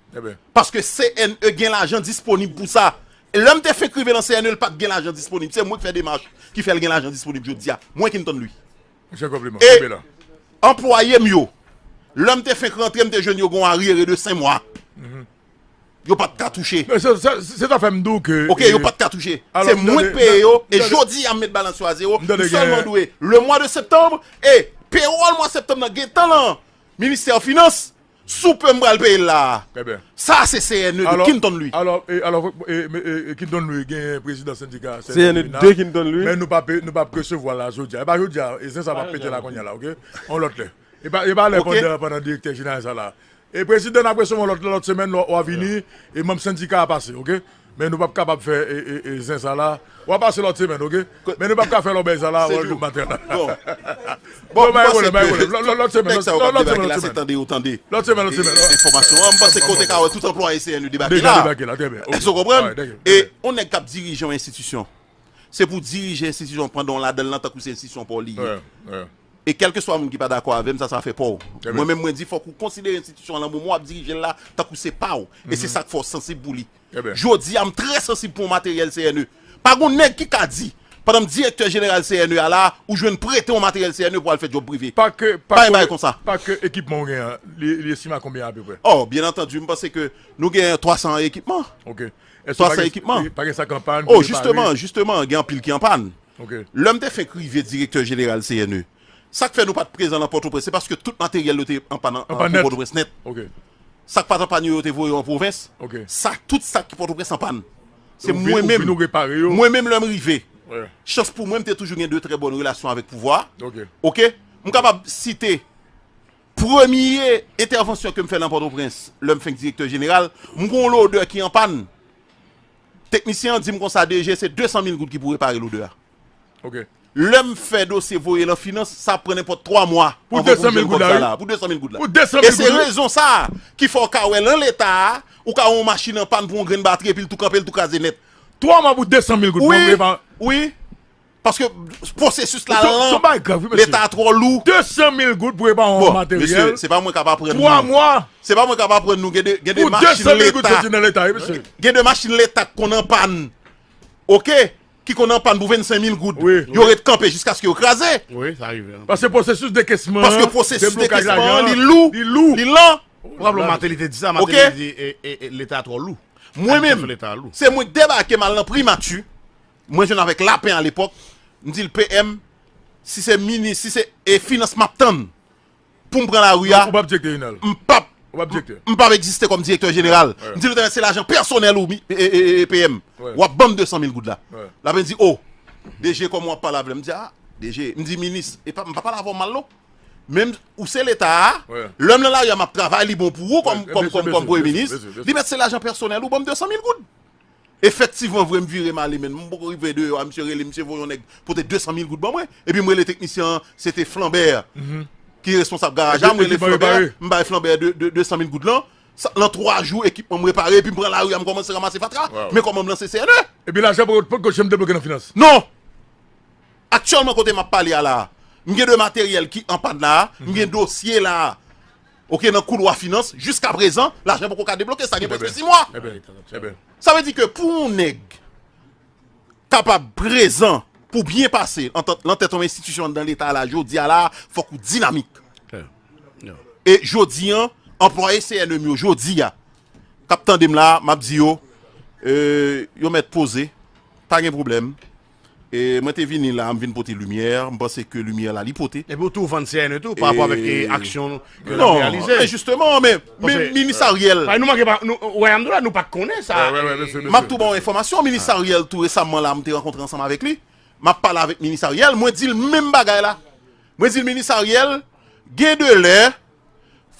Paske C N E gen lajan disponib pou sa. E lè m te fenk rive nan C N E, l pa t gen lajan disponib. Se mwen ki fè demach ki fè l gen lajan disponib jodi a. Mwen ki n tann li. E anplwaye m yo, lè m te fenk rantre, m te jwenn yo gen yon aryere de senk mwa. Yo pa t ka touche. Se sa fè m di w ke. Oke, yo pa t ka touche. Se mwen k peye yo. E jodi a m met balans yo a zewo. M sèlman dwe le mwa de septanm e pewòl mwa septanm nan gentan lan ministè finans. Si w pe m pral peye l la a. Sa se C N E de Kinton Louis. Alò, alò, Kinton Louis gen prezidan sendika C N E de Kinton Louis. Men nou p ap, nou p ap resevwa l la jodi a. E pa jodi a, e zen sa p ap pete la kounye a la, oke? Yon lòt lè. E pa, e pa lè pandan, pandan direktè jeneral sa la. E prezidan n ap resevwa w lòt, lòt semèn, w a vini, e manm sendika a pase, oke? Men nou p ap kapab fè e, e, e zen sa la. W a pase lòt semèn, oke? Men nou p ap ka fè lòbèy sa la, w a jwenn maten la. Bon, bon, m panse ke lòt semèn, lòt semèn, lòt semèn. Lòt semèn, lòt semèn. Enfòmasyon an, m panse ke w te ka wè tout anplwaye C N E debake la. Debake la, trè byen. Èske w konprann? E yon nèg k ap dirije yon enstitisyon, se pou dirije enstitisyon pandan w ladan l lan tankou se enstitisyon pa w li ye. E kèlkeswa moun ki pa dakò avè m, sa, sa fè pa w. Mwen menm, mwen di, fòk ou konsidere enstitisyon an lan moman w ap dirije l la tankou se pa w. E se sa k fè w sansib pou li. Jodi a, m trè sansib pou yon materyèl C N E. Pa gon nèg ki ka di, pandan m direktè jeneral C N E a la, ou jwenn prete yon materyèl C N E pou al fè djòb prive. Pa ke, pa gen bagay konsa. Pa ke ekipman w gen an, li, li estime a konbyen apeprè? Oh, byen antandi, m panse ke nou gen twa san ekipman. Twa san ekipman. Pa gen sa k an pàn? Oh, jisteman, jisteman, gen anpil ki an pàn. Lè m te fenk rive direktè jeneral C N E, sa k fè nou pa t prezan nan Pòtoprens, se paske tout materyèl yo te an pàn nan Pòtoprens nèt. Sa k pa t an pàn yo, yo te voye yo an pwovens. Sa, tout sa ki Pòtoprens an pàn. Se mwen menm. Mwen menm, lè m rive, chans pou mwen, m te toujou gen de trè bòn relasyon avèk pouvwa. Oke? M kapab site premye entèvansyon ke m fè nan Pòtoprens, lè m fenk direktè jeneral, m gon lodè ki an pàn. Teknisyen an di m konsa, D G, se de san mil goud ki pou repare lodè a. Lè m fè dosye voye l an finans, sa ap pran nenpòt twa mwa anvan pou m jwenn kòb sa la. Pou de san mil goud la. E se rezon sa a ki fè w ka wè lan Leta a, ou ka wè yon machin an pàn pou yon grenn batri epi l tou kanpe, l tou kraze nèt. Twa mwa pou de san mil goud pou yon repa. Wi. Paske pwosesis la lan, Leta twò lou. De san mil goud pou repa yon materyèl. Bon, mesye, se pa mwen k ap aprann nou. Twa mwa. Se pa mwen k ap aprann nou. Gen de, gen de machin Leta. Pou de san mil goud soti nan Leta, wi, mesye. Gen de machin Leta k konn an pàn. Oke? Ki konn an pàn pou vennsenk mil goud. Yo ret kanpe jiskaske yo kraze. Wi, sa rive. Paske pwosesis dekesman an, deblokaj la. Paske pwosesis dekesman an, li lou. Li lou. Li lan. Ou raple w Martelly te di sa, Martelly te di, e, e, e, Leta twò lou. Mwen menm, se mwen k debake, m al nan Primati. Mwen jwenn avèk Lapen alepòk. M di l, P M, si se minis, si se, e, finans m ap tann pou m pran lari a, m p ap, m p ap egziste kòm direktè jeneral. M di l, se lajan pèsonèl ou, e, e, e, P M. W ap ban m de san mil goud la. Lapen di, o, D G, kòman w ap pale avè m? M di, a, D G, m di, minis, e pa, m pa pale avè w mal, non. Menm ou se Leta a, lè m nan lari a, m ap travay, li bon pou ou kòm, kòm, kòm, kòm premye minis, li mèt se lajan pèsonèl ou ban m de san mil goud. Efektivman, vre, m vire m ale, men m poko rive deyò a, misye rele, misye voye yon nèg pote de san mil goud ban mwen. Epi m rele teknisyen an, se te Flanbè ki responsab garaj la, m rele Flanbè, m bay Flanbè de, de, de san mil goud lan. Sa, nan twa jou, ekipman m repare, epi m pran lari a, m kòmanse ranmase fatra. Men kòman m lanse C N E? Epi lajan poko, poko janm debloke nan finans? Non! Aktyèlman, kote m ap pale a la a, m gen de materyèl ki an pàn la a, m gen dosye la a. Oke, nan koulwa finans, jiska prezan, lajan poko ka debloke, sa gen prèske sis mwa. Sa vle di ke pou yon nèg kapab prezan pou byen pase an tan- nan tèt yon enstitisyon anndan Leta la, jodi a la, fòk ou dinamik. E jodi an, anplwaye C N E m yo, jodi a, k ap tande m la, m ap di yo, e, yo mèt poze, pa gen pwoblèm. E mwen te vini la, m vin pote limyè, m panse ke limyè la, li pote. Epi ou tou vann C N E tou, pa rapò avèk, e, aksyon ke l ap reyalize. Non, men jisteman, men, men minis Ariel. Paske nou manke pa, nou, Royal Amdou la, nou pa t konnen sa. M ap tou ba w enfòmasyon, minis Ariel tou resaman la, m te rankontre ansanm avèk li. M ap pale avèk minis Ariel, mwen di l menm bagay la. Mwen di l, minis Ariel, gen de lè,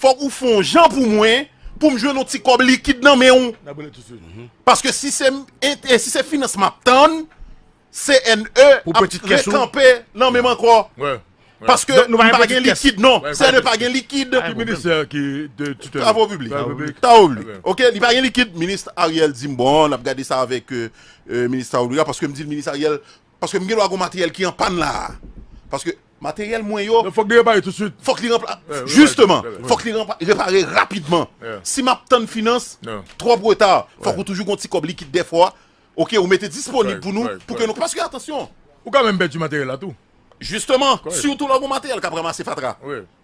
fòk ou fè yon jan pou mwen, pou m jwenn yon ti kòb likid nan men w. Paske si se, e, si se finans m ap tann, C N E ap rekanpe nan men m ankò. Paske nou pa gen likid, non. C N E pa gen likid. Ki ministè ki de titè? Travo piblik. Travo piblik. Oke, li pa gen likid. Minis Ariel di m, bon, n ap gade sa avèk, e, e, minis Travo piblik la, paske m di l, minis Ariel, paske m gen dwa gen materyèl ki an pàn la a. Paske materyèl mwen yo, fòk li repare tousuit. Fòk li ranpla-, jisteman, fòk li ranpla-, repare rapidman. Si m ap tann finans, twòp reta, fòk ou toujou gen yon ti kòb likid dèfwa. Oke, ou mete disponib pou nou, pou ke nou, paske atansyon. Ou ka menm pèdi materyèl la tou. Jisteman, sitou lè w gen materyèl k ap ranmase fatra.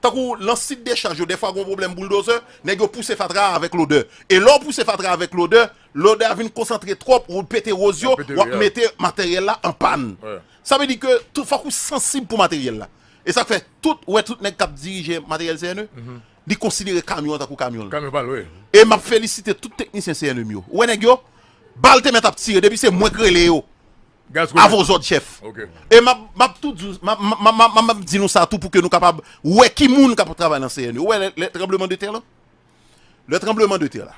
Tankou lan sit dechaj yo, dèfwa gen yon pwoblèm bouldozè, nèg yo pouse fatra a avèk lodè. E lè w pouse fatra a avèk lodè, lodè a vin konsantre twòp, ou pete woz yo, w ap mete materyèl la an pàn. Sa vle di ke tout, fòk ou sansib pou materyèl la. E sa k fè tout, ou wè tout nèg k ap dirije materyèl C N E, li konsidere kamyon an tankou kamyon l. Kamyon pa l, wi. E m ap felisite tout teknisyen C N E m yo. Ou wè nèg yo, bal te mèt ap tire, depi se mwen k rele yo. Gaz kole. Avè w zòd chèf. E m ap, m ap tou di, m ap, m ap, m ap, m ap, m ap di nou sa tou pou ke nou kapab wè ki moun k ap travay nan C N E. Ou wè lè, lè tranbleman de tè lan? Lè tranbleman de tè la.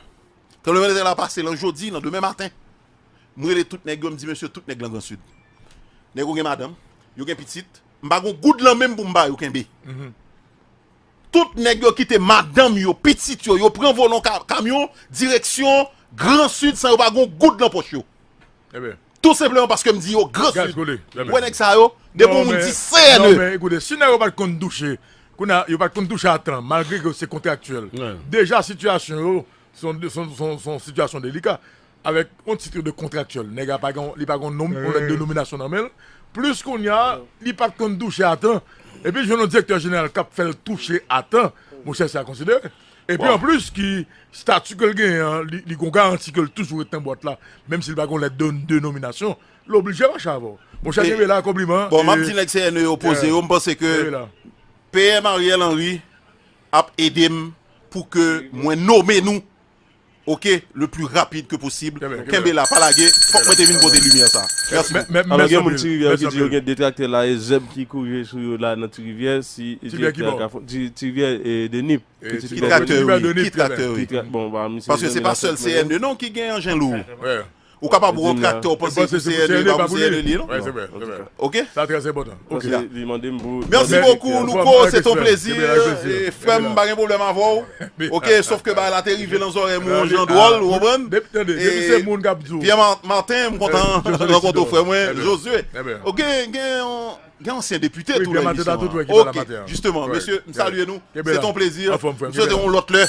Tranbleman de tè la pase lan jodi, lan demen maten. M rele tout nèg yo, m di, mesye, tout nèg lan Gran Sid. Nèg yo gen madanm, yo gen pitit. M pa gen goud lan men m pou m ba yo kenbe. Tout nèg yo kite madanm yo, pitit yo, yo pran volan ka-, kamyon, direksyon Gran Sid san yo pa gen goud lan pòch yo. Tou senpleman paske m di yo Gran Sid. Ou wè nèg sa yo, depi yon moun di C N E. Non, men, ekoute, si nèg yo pa t konn douche, kounye a, yo pa t konn douche a tan, malgre ke se kontraktyèl. Deja, sitiyasyon yo, se yon, se yon, se yon, se yon sitiyasyon delika. Avèk yon tit de kontraktyèl. Nèg la pa gen, li pa gen yon nonm, yon lèt de nominasyon nan men l. Plis kounye a, li pa t konn touche a tan. Epi jwenn yon direktè jeneral k ap fè l touche a tan, monchè, se a konsidere. Epi anplis, ki stati ke l genyen an, li, li gen yon garanti ke l toujou ret nan bwat la, menm si l pa gen yon lèt de, de nominasyon, l oblije mache avè w. Monchè, kenbe la, konpliman. Bon, m ap di nèg C N E yo poze yo, m panse ke P M Ariel Henry ap ede m pou ke mwen nome nou, oke, le pli rapid ke posib. Kenbe la, pa lage. Fòk mwen te vin pote limyè sa. Mèsi bokou. Alò, gen moun Ti Rivyè ki di yo gen de traktè la, e zèb ki kouri sou yo la nan Ti Rivyè, si Ti Rivyè e de Nip. Ki traktè, wi, ki traktè, wi. Paske se pa sèl C N E non ki gen anjen lou. Ou kapab wè yon traktè, ou panse se pou C N E, pa pou C N E li ye, non? Oke? Sa trè enpòtan. Oke. Mèsi bokou, Louko, se te yon plezi. E, frè m, m pa gen pwoblèm avè w. Oke, sòf ke bagay la te rive nan zòrèy mwen yon jan dwòl, ou konprann? Depi se moun k ap di w. Pierre Mar-, Martin, m kontan rankontre w, frè mwen, Josué. Oke, gen yon Gen ansyen depite tou nan emisyon an. Oke, jisteman, mesye, m salye nou. Se te yon plezi. M swete yon lòt lè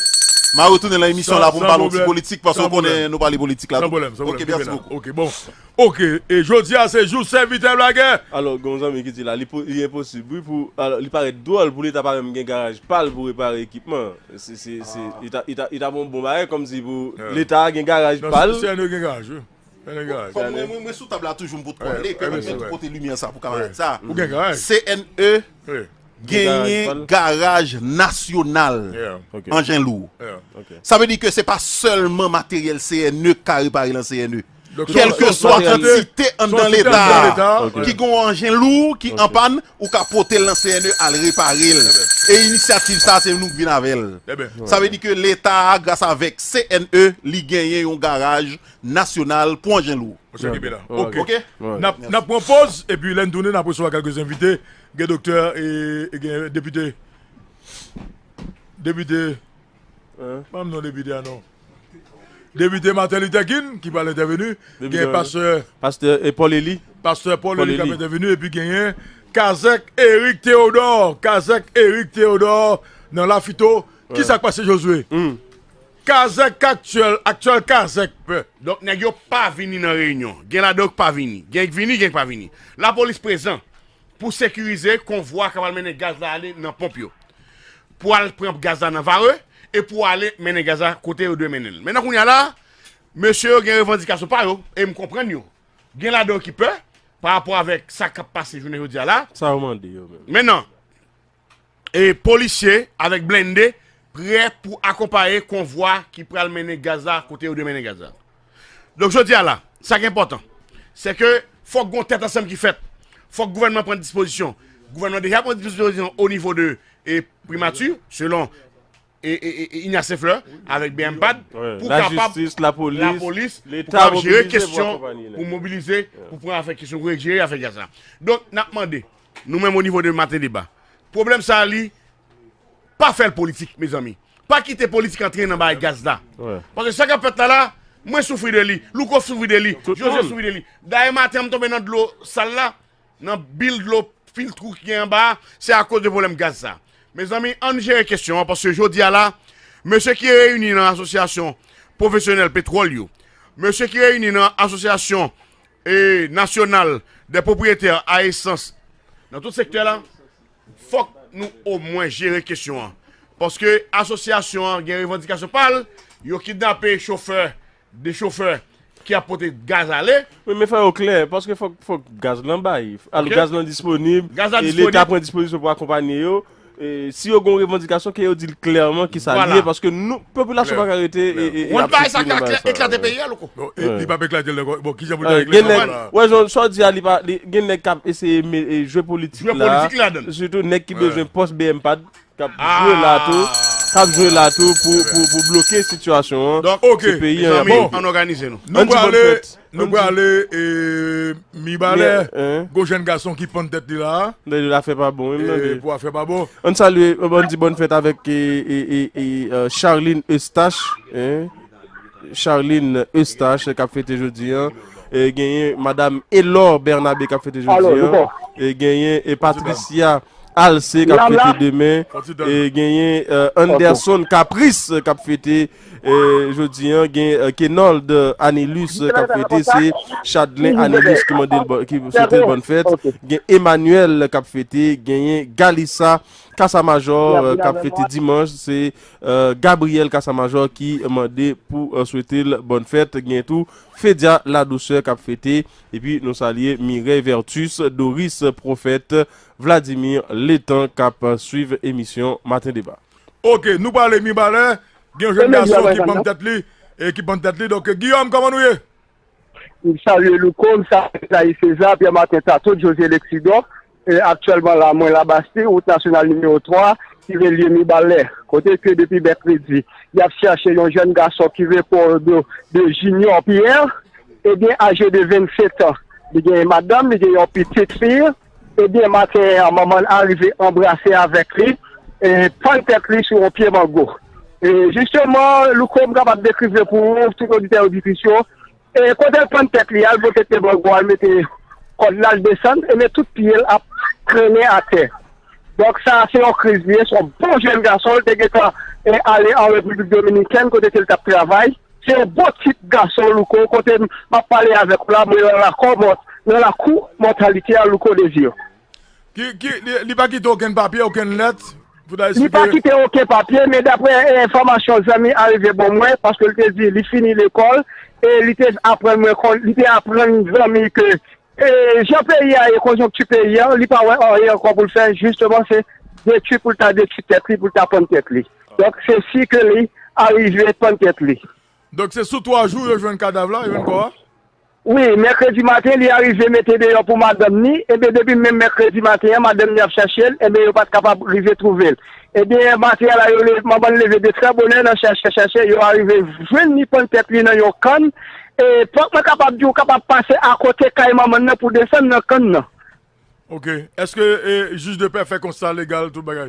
m a retounen nan emisyon la pou m pale yon ti politik, paske w konnen nou pale politik la tou. Oke, mèsi bokou. Oke, bon. Oke, e jodi a se jou sèvitè blagè. Alò, gen yon zanmi ki di la, li po-, li enposib, wi, pou, alò, li parèt dwòl pou Leta pa menm gen garaj pa l pou repare ekipman. Se, se, se, li ta, li ta, li ta bon, bon bagay, kòmsi pou Leta gen garaj pa l. Non, se, se, gen garaj, wi. Fò mwen, mwen, mwen sou tab la toujou, m pot kole, ke mwen tou pote limyè sa pou kamarad sa. C N E genyen garaj nasyonal anjen lou. Sa vle di ke se pa sèlman materyèl C N E k ka repare lan C N E. Kèlkeswa kantite anndan Leta a ki gen yon anjen lou ki an pàn, ou ka pote l nan C N E al repare l. E inisyativ sa a, se nou k vin avè l. Sa vle di ke Leta a, gras avèk C N E, li genyen yon garaj nasyonal pou anjen lou. Monchè, kenbe la. Ok. N ap, n ap pran poz, epi lè n tounen, n ap resevwa kèlke envite. Gen doktè, e, e gen depite. Depite. Ban m non depite a non. Depite Martin Luther King, ki pral entèveni. Gen pastè, pastè, e, Paul Élie. Pastè Paul Élie k ap entèveni, epi genyen Kazèk Eric Théodore. Kazèk Eric Théodore nan Lafito. Kisa k pase, Josué? Kazèk aktyèl, aktyèl Kazèk pè. Donk, nèg yo pa vini nan reyinyon. Gen ladan yo k pa vini. Gen k vini, gen k pa vini. Lapolis prezan pou sekirize konvwa k ap al mennen gaz la ale nan ponp yo. Pou al pran gaz la nan Vare e pou ale mennen gaz la kote yo dwe mennen l. Mentnan kounye a la, mesye yo gen revandikasyon pa yo e m konprann yo. Gen ladan yo ki pè pa rapò avèk sa k ap pase jounen jodi a la. Sa yo mande yo menm. Mentnan, e polisye avèk blende prè pou akonpaye konvwa ki pral mennen gaz la kote yo dwe mennen gaz la. Donk, jodi a la, sa ki enpòtan, se ke fòk gon tèt ansanm ki fèt. Fòk gouvènman pran dispozisyon. Gouvènman deja pran dispozisyon o nivo de, e, primati, selon, e, e, e, e, Ignace Fleur avèk B M pad, pou kapab lajistis, lapolis, lapolis, pou kapab jere kesyon, pou mobilize, pou pran afè kesyon, pou jere afè gaz la. Donk, n ap mande, nou menm o nivo de Maten Deba, pwoblèm sa a, li pa fè l politik, mezanmi. Pa kite politik antre nan bagay gaz la. Paske sa k ap fèt la la, mwen soufri de li, Louko soufri de li, Josué soufri de li. Dayè maten an, m tonbe nan dlo sal la, nan bil dlo filtre ki gen anba a, se akoz de pwoblèm gaz sa. Mezanmi, ann jere kesyon an, paske jodi a la, mesye ki reyini nan asosyasyon pwofesyonèl petwòl yo, mesye ki reyini nan asosyasyon, e, nasyonal dè pwopriyetè a esans nan tout sektè la, fòk nou omwen jere kesyon an. Paske asosyasyon an gen revandikasyon pa l, yo kidnape chofè, de chofè ki ap pote gaz ale. Wi, men fè yo klè, paske fòk, fòk gaz lan bay. Al, gaz lan disponib, e Leta pran dispozisyon pou akonpanye yo. E si yo gen yon revandikasyon, ke yo di l klèman kisa li ye, paske nou, popilasyon pa ka rete e, e, e ap soufri nan bagay sa yo. Eklate peyi a, Louko. Bon, e, li p ap eklate l ankò. Bon, kijan pou l ta regle sa la? Wè, jan sa w di a, li pa, li, gen nèg k ap eseye me-, e, jwe politik la. Sitou nèg ki bezwen pòs B M pad, k ap jwe la tou, k ap jwe la tou pou, pou, pou bloke sitiyasyon an. Donk, se peyi an y ap bloke. Ann òganize nou. Nou prale, nou prale, e, Mibalè, gon jèn gason ki pann tèt li la a. Tande, afè pa bon, wi, m tande. Pou afè pa bon. Ann salye, ann di bòn fèt avèk, e, e, e, e, e, Charline Eustache, en. Charline Eustache k ap fete jodi an. E, genyen Madam Elor Bernabe k ap fete jodi an. E, genyen, e, Patricia Alcé k ap fete demen. E, genyen, e, Anderson Caprice k ap fete, e, jodi an. Gen, e, Kenold Anilus k ap fete. Se Chadlen Anilus ki mande l bò-, ki swete l bòn fèt. Gen Emmanuel k ap fete. Genyen Galissa Casamajor, e, k ap fete dimanch. Se, e, Gabriel Casamajor ki mande pou, e, swete l bòn fèt. Gen tou Fedia Ladouceur k ap fete. Epi nou salye Mireille Vertus, Doris Prophète, Vladimir Letan k ap swiv emisyon Maten Deba. Ok, nou prale Mibalè, gen yon jèn gason ki pann tèt li, e ki pann tèt li. Donk, Guillaume, kòman nou ye? M salye Louko, m salye Zaï César, Pierre Martin Tatot, José Lexidor. E aktyèlman la, mwen Labastide, wout nasyonal nimewo twa, ki relye Mibalè. Kote ke depi mèkredi, y ap chèche yon jèn gason ki reponn de, de Junior Pierre. Ebyen, aje de vennsetan, li gen madanm, li gen yon pitit fi. Ebyen, maten an, manman l arive anbrase avèk li, e pann tèt li sou yon pye mango. E jisteman, Louko, m kapab dekrive pou ou, tout oditè, oditris yo, e kote l pann tèt li, al pote pye mango, al mete kòd la, l desann, ebyen, tout pye l ap trennen atè. Donk, sa a se yon kriz li ye, se yon bon jèn gason, l te gentan, e, ale an Repiblik Dominikèn, kote ke l t ap travay. Se yon bon tip gason, Louko, kote m ap pale avèk ou la, mwen nan lakou, nan lakou mòtalite a, Louko Désir. Ki, ki, li, li pa kite okenn papye, okenn lèt, pou ta eksplike? Li pa kite okenn papye, men daprè, e, enfòmasyon zanmi arive ban mwen, paske l te di li fini lekòl, e li te aprann mwen kon, li te aprann zanmi ke, e, jan peyi a ye, konjonkti peyi a, li pa wè anyen ankò pou l fè, jisteman, se detwi pou l ta detwi tèt li, pou l ta pann tèt li. Donk, se si ke li arive pann tèt li. Donk, se sou twa jou yo jwenn kadav la, yo jwenn kò a? Wi, mèkredi maten, li arive mete deyò pou madanm ni. Ebyen, depi menm mèkredi maten an, madanm ni ap chache l, ebyen, yo pa t kapab rive twouve l. Ebyen, maten an la, yo leve, manman l leve de trè bonè nan chache, chache, yo arive jwenn li pann tèt li nan yon kann. E, fòk mwen kapab di w kapab pase akote kay manman l nan pou desann nan kann nan. Ok. Èske e, jij de pè fè konsta legal tout bagay?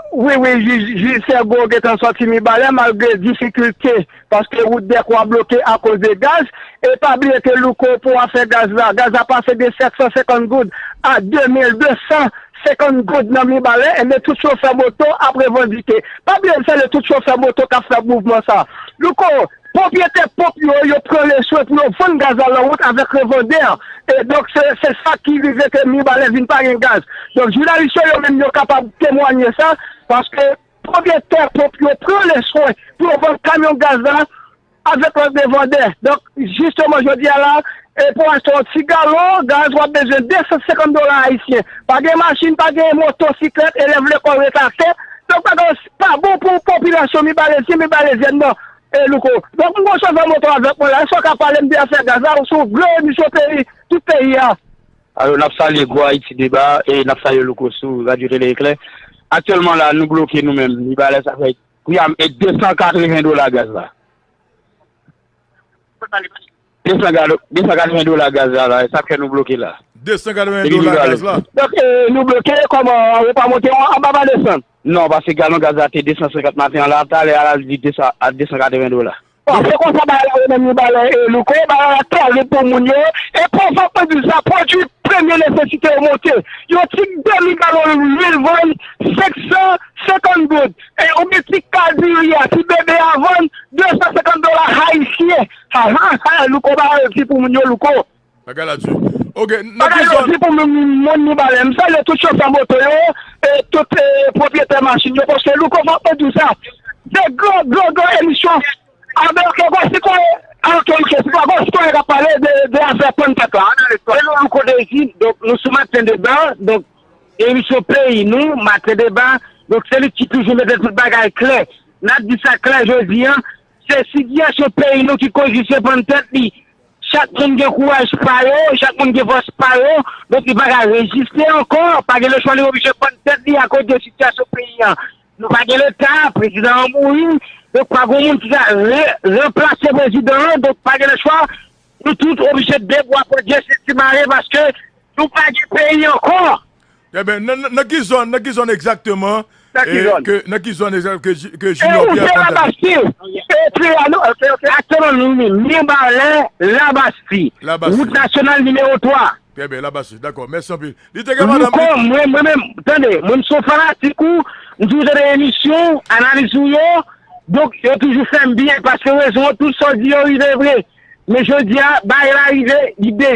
Wi, wi, jij, jij Sègo gentan sòti Mibalè malgre difikilte, paske wout Dèkwa bloke akoz de gaz. E pa bliye ke Louko pou afè gaz la, gaz la pase de sèt san senkant goud a de mil de san senkant goud nan Mibalè, enben tout chofè moto ap revandike. Pa bliye m salye tout chofè moto k ap fè mouvman sa. Louko, pwopyetè ponp yo, yo pran leswen pou yo vann gaz la nan wout avèk revandè. E donk, se, se sa ki rive ke Mibalè vin pa gen gaz. Donk, jounalis yo, yo menm, yo kapab temwanye sa, paske pwopyetè ponp yo pran leswen pou yo vann kamyon gaz la avèk lòt revandè. Donk, jisteman, jodi a la, e pou achte yon ti galon gaz, w ap bezwen de san senkant dola ayisyen. Pa gen machin, pa gen motosiklèt, elèv lekòl ret atè. Donk, bagay pa bon pou popilasyon mibalezyen, mibalezyèn nan. E Louko. Donk, m gon chofè moto avèk mwen la. Èske w ka pale m de afè gaz la? Ou sou gwo emisyon peyi, tout peyi a. Alò, n ap salye Gwo Ayiti Deba e n ap salye Louko sou Radyo Tele Eklè. Aktyèlman la, nou bloke nou menm. Mibalè sa fè, wi, a, e de san katreven dola gaz la. De san galo, de san katreven dola gaz la, la, e sa k fè nou bloke la. De san katreven dola gaz la. Donk, e, nou bloke, kòman, yo pa monte anba pa desann? Non, paske galon gaz la te de san senkant maten an la, talè a la li de san, a de san katreven dola. Bon, se konsa bagay la ye menm Mibalè e Louko, bagay la kraze pou moun yo, e pou fòk mwen di sa, pwodui premye nesesite yo monte. Yon ti demi galon lwil vann senk san senkant goud. E oubyen ti ka diri a, ti bebe a vann de san senkant dola ayisyen. Ha, ha, ha, Louko bagay yo di pou moun yo, Louko. Bagay la di. Ok, nan ki zòn? Bagay yo di pou moun, moun Mibalè. M salye tout chofè moto yo, e tout e, pwopyetè machin yo, paske Louko fòk mwen di sa. Se gwo, gwo, gwo emisyon. Abe, ok, gwo sitwayen, ok, ok, se pa gwo sitwayen k ap pale de, de afè pann tèt la. Ann ale, sitwayen. E nou, Louko Dezi, donk, nou sou Maten Deba, donk, emisyon peyi nou, Maten Deba, donk, se li ki toujou mete tout bagay klè. N ap di sa klè jodi a, se sitiyasyon peyi nou ki koz li se pann tèt li. Chak moun gen kouraj pa yo, chak moun gen fòs pa yo, donk li pa ka reziste ankò, pa gen lechwa li oblije pann tèt li akoz de sitiyasyon peyi a. Nou pa gen leta, prezidan an mouri, donk pa gen moun ki ka re, ranplase prezidan an, donk pa gen lechwa, nou tout oblije de bwa pran dye senti mare paske nou pa gen peyi ankò. Ebyen, nan, nan, nan ki zòn, nan ki zòn egzakteman, nan ki zòn, nan ki zòn egzakteman ke, ke Junior Pierre pran tèt? Se Labastye. Aktyèlman, nou, nou, Mibalè, Labastye. Labastye. Wout nasyonal nimewo twa. Trè byen, Labastye, dakò. Mèsi anpil. Li te gen madanm li. Louko, mwen, mwen menm, tande, mwen m se yon fanatik ou, m toujou tande emisyon, analiz ou yo, donk yo toujou fè m byen, paske rezon an, tout sa w di yo rive vre. Men jodi a, bagay la rive, li de,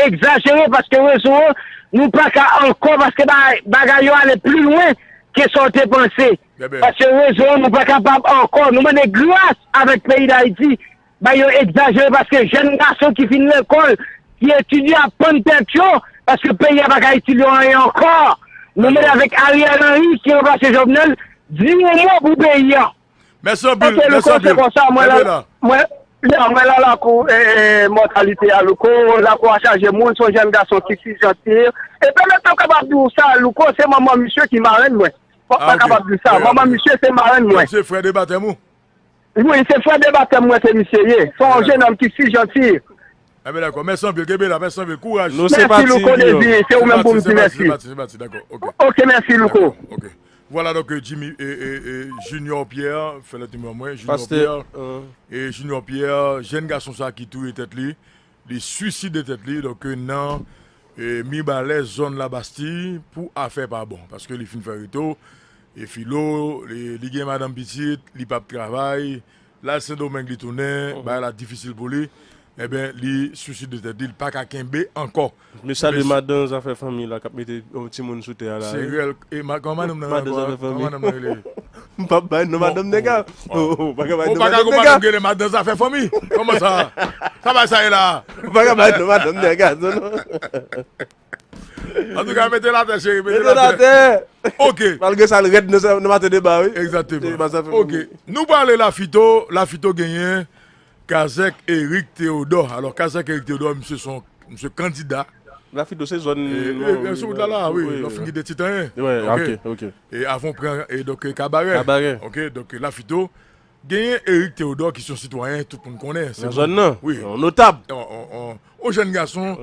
egzajere paske rezo yo, nou pa ka ankò paske bagay, bagay yo ale pli lwen ke sa w te panse. Paske rezo yo, nou pa kapab ankò. Nou mande gras avèk peyi Dayiti, bagay yo egzajere paske jèn gason ki fin lekòl, ki etidye ap pann tèt yo, paske peyi a pa ka itil yo anyen ankò. Nou mande avèk Ariel Henry ki ranplase Jovenel, di yon mo pou peyi a. Mèsi anpil, mèsi anpil. Kenbe la. Mwen, mwen la lakou e, e, mòtalite a Louko, lakou a chaje moun, se yon jèn gason ki si janti. E pèmèt mwen kapab di w sa, Louko, se manman misye ki marenn mwen. Fòk mwen kapab di w sa, manman misye se marenn mwen. Se frè de batèm ou? Wi, se frè de batèm mwen ke misye ye. Se yon jennonm ki si janti. Enben dakò, mèsi anpil, kenbe la, mèsi anpil, kouraj. Mèsi Louko Dezi, se ou menm pou m di mèsi. Se pati, se pati, dakò, ok. Ok, mèsi Louko. Vwala donk Jimmy e, e, e Junior Pierre fè lòt nimewo mwen, Junior Pierre. E Junior Pierre, jèn gason sa ki touye tèt li, li swiside tèt li donk nan e, Mibalè zòn Labastye pou afè pa bon. Paske li fin fè reto, e filo, li, li gen madanm pitit, li p ap travay, l al Sendomeng li tounen, bagay la difisil pou li. Enben, li swiside tèt li, li pa ka kenbe ankò. M salye madan zafè fanmi la k ap mete yon timoun sou tè a la. Se rèl. E kòman madanm nan rele? M p ap bay non madanm nèg la. Ou pa ka bay non madanm nèg la. Ou pa ka gon madanm ki rele madan zafè fanmi. Kòman sa? Sa bay sa ye la? Ou pa ka bay non madanm nèg la non. Antouka, mete l atè, cheri, mete l atè. Mete l atè. Ok. Malgre sa l rèd nan maten deba wi. Egzakteman. Ok. Nou prale Lafito, Lafito genyen Kazèk Eric Théodore. Alò, Kazèk Eric Théodore, misye se yon, misye kandida. Lafito, se zòn. E, e, e, sou wout la, la, wi, lò fin kite Titanyen. Wi, ok, ok. E avan w pran, e, donk, e, Kabarè. Kabarè. Ok, donk, Lafito, genyen Eric Théodore ki se yon sitwayen, tout moun konnen. Se nan zòn nan. Wi. Yon notab. Yon, yon, yon, yon jèn gason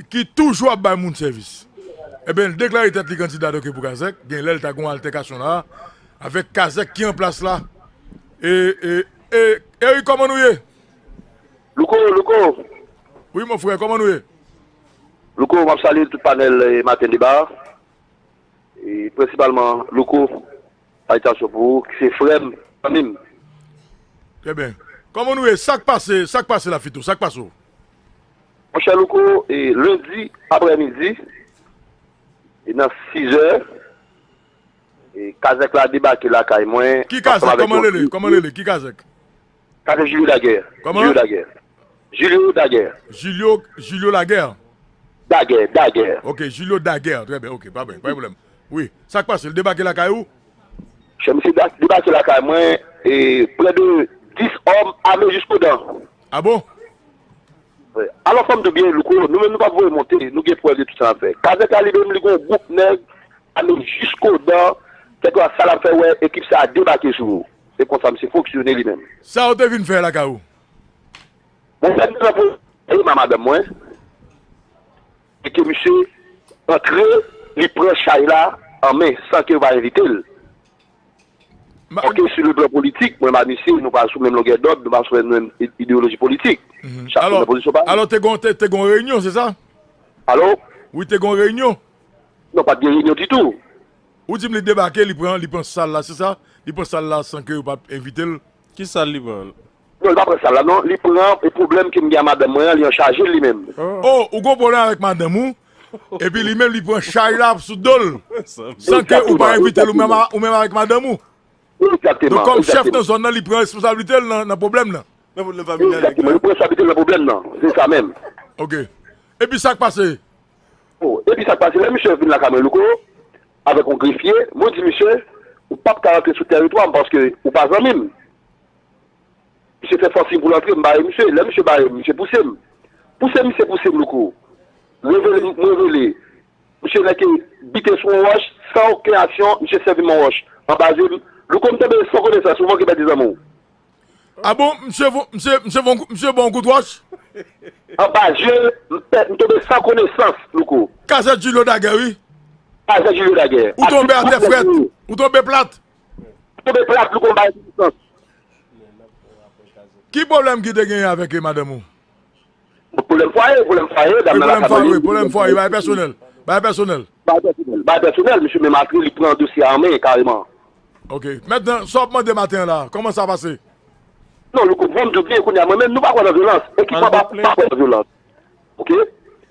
ki toujou ap bay moun sèvis. Ebyen, l deklare tèt li kandida, donk, pou Kazèk. Gen lè l ta gen yon altèkasyon la avèk Kazèk ki an plas la. E, e, e, Eric, kòman nou ye? Louko, Louko. Wi, mon frè, kòman nou ye? Louko, m ap salye tout panèl, e, Maten Deba. E, prensipalman, Louko, salitansyon pou ou, ki se frè m, zanmi m. Trè byen. Kòman nou ye? Sa k pase, sa k pase Lafito? Sa k pase w? Monchè Louko, e, lendi aprèmidi, e, nan sizè, e, kazèk la debake lakay mwen. Ki kazèk? Kòman l rele? Kòman l rele? Ki kazèk? Kazèk Julio Daguerre. Kòman? Julio Daguerre. Julio Daguerre. Julio, Julio Laguerre? Daguerre, Daguerre. Ok, Julio Daguerre. Trè byen, ok, pa byen, pa gen pwoblèm. Wi, sa k pase? L debake lakay ou? Chè, misye da-, debake lakay mwen, e prè de dis òm ame jiskodan. A bon? Wi. Alò, fò m di w byen, Louko, nou menm nou p ap voye monte, nou gen prèv de tout sa n ap fè. Kazèk la li menm, li gen yon gwoup nèg ame jiskodan, kèlkeswa sa l ap fè, wè, ekip sa a debake sou ou. Se konsa misye fonksyone li menm. Sa w te vin fè lakay ou? Mwen fè mizan pou e ma madanm mwen. E ke misye antre, li pran chay la an men, san ke yo pa envite l. Paske sou le plan politik, mwen pa misye, nou pa sou menm longè dòd, nou pa sou menm ide-, ideyoloji politik. Chak moun nan pozisyon pa li. Alò, te gon, te, te gon reyinyon, se sa? Alò? Wi, te gon reyinyon. Non, pa t gen reyinyon ditou. Ou di m li debake, li pran, li pran sal la, se sa? Li pran sal la san ke yo pa t envite l? Ki sal li pran? Non, li pa pran sal la, non. Li pran, e pwoblèm ke m gen a madanm mwen an, li an chaje l li menm. Oh, ou gon pwoblèm avèk madanm ou, epi li menm li pran chay la sou do l, san ke ou pa envite l ou menm a-, ou menm avèk madanm ou. Egzakteman. Donk, kòm chèf nan zòn nan, li pran responsablite l nan, nan pwoblèm nan. Nan pwoblèm familyal. Egzakteman, li pran responsablite l nan pwoblèm nan. Se sa menm. Ok. Epi sa k pase? Bon, epi sa k pase, lè misye vin lakay mwen, Louko, avèk yon grefye, mwen di misye, ou p ap ka rantre sou tèritwa m paske ou pa zanmi m. Misye fè fòsing pou l antre, m bare misye. Lè misye bare m, misye pouse m. Pouse misye pouse m, Louko. Revele m, mwen revele. Misye nèk bite sou yon wòch, san okenn aksyon, misye sèvi m yon wòch. Anba je m, Louko, m tonbe san konesans, ou manke pèdi zanmi w. A bon, misye vo-, misye, misye vo-, misye ba w yon kout wòch? Anba je, m pè-, m tonbe san konesans, Louko. Kazèk Julio Daguerre, wi. Kazèk Julio Daguerre. Ou tonbe atè frèt. Ou tonbe plat. M tonbe plat, Louko, m ba l konesans. Ki pwoblèm ki te genyen avèk, eh, madanm ou? Pwoblèm fwaye, pwoblèm fwaye, dam nan lakay mwen, wi, pwoblèm fwaye, bagay pèsonèl. Bagay pèsonèl. Bagay pèsonèl, bagay pèsonèl, misye menm antre, li pran dosye a an men, kareman. Ok. Mentnan, sa w ap mande maten an la, kòman sa pase? Non, Louko, fò m di w byen, kounye a, mwen menm, nou pa kwè nan vyolans. Ekip mwen pa, pa kwè nan vyolans. Ok?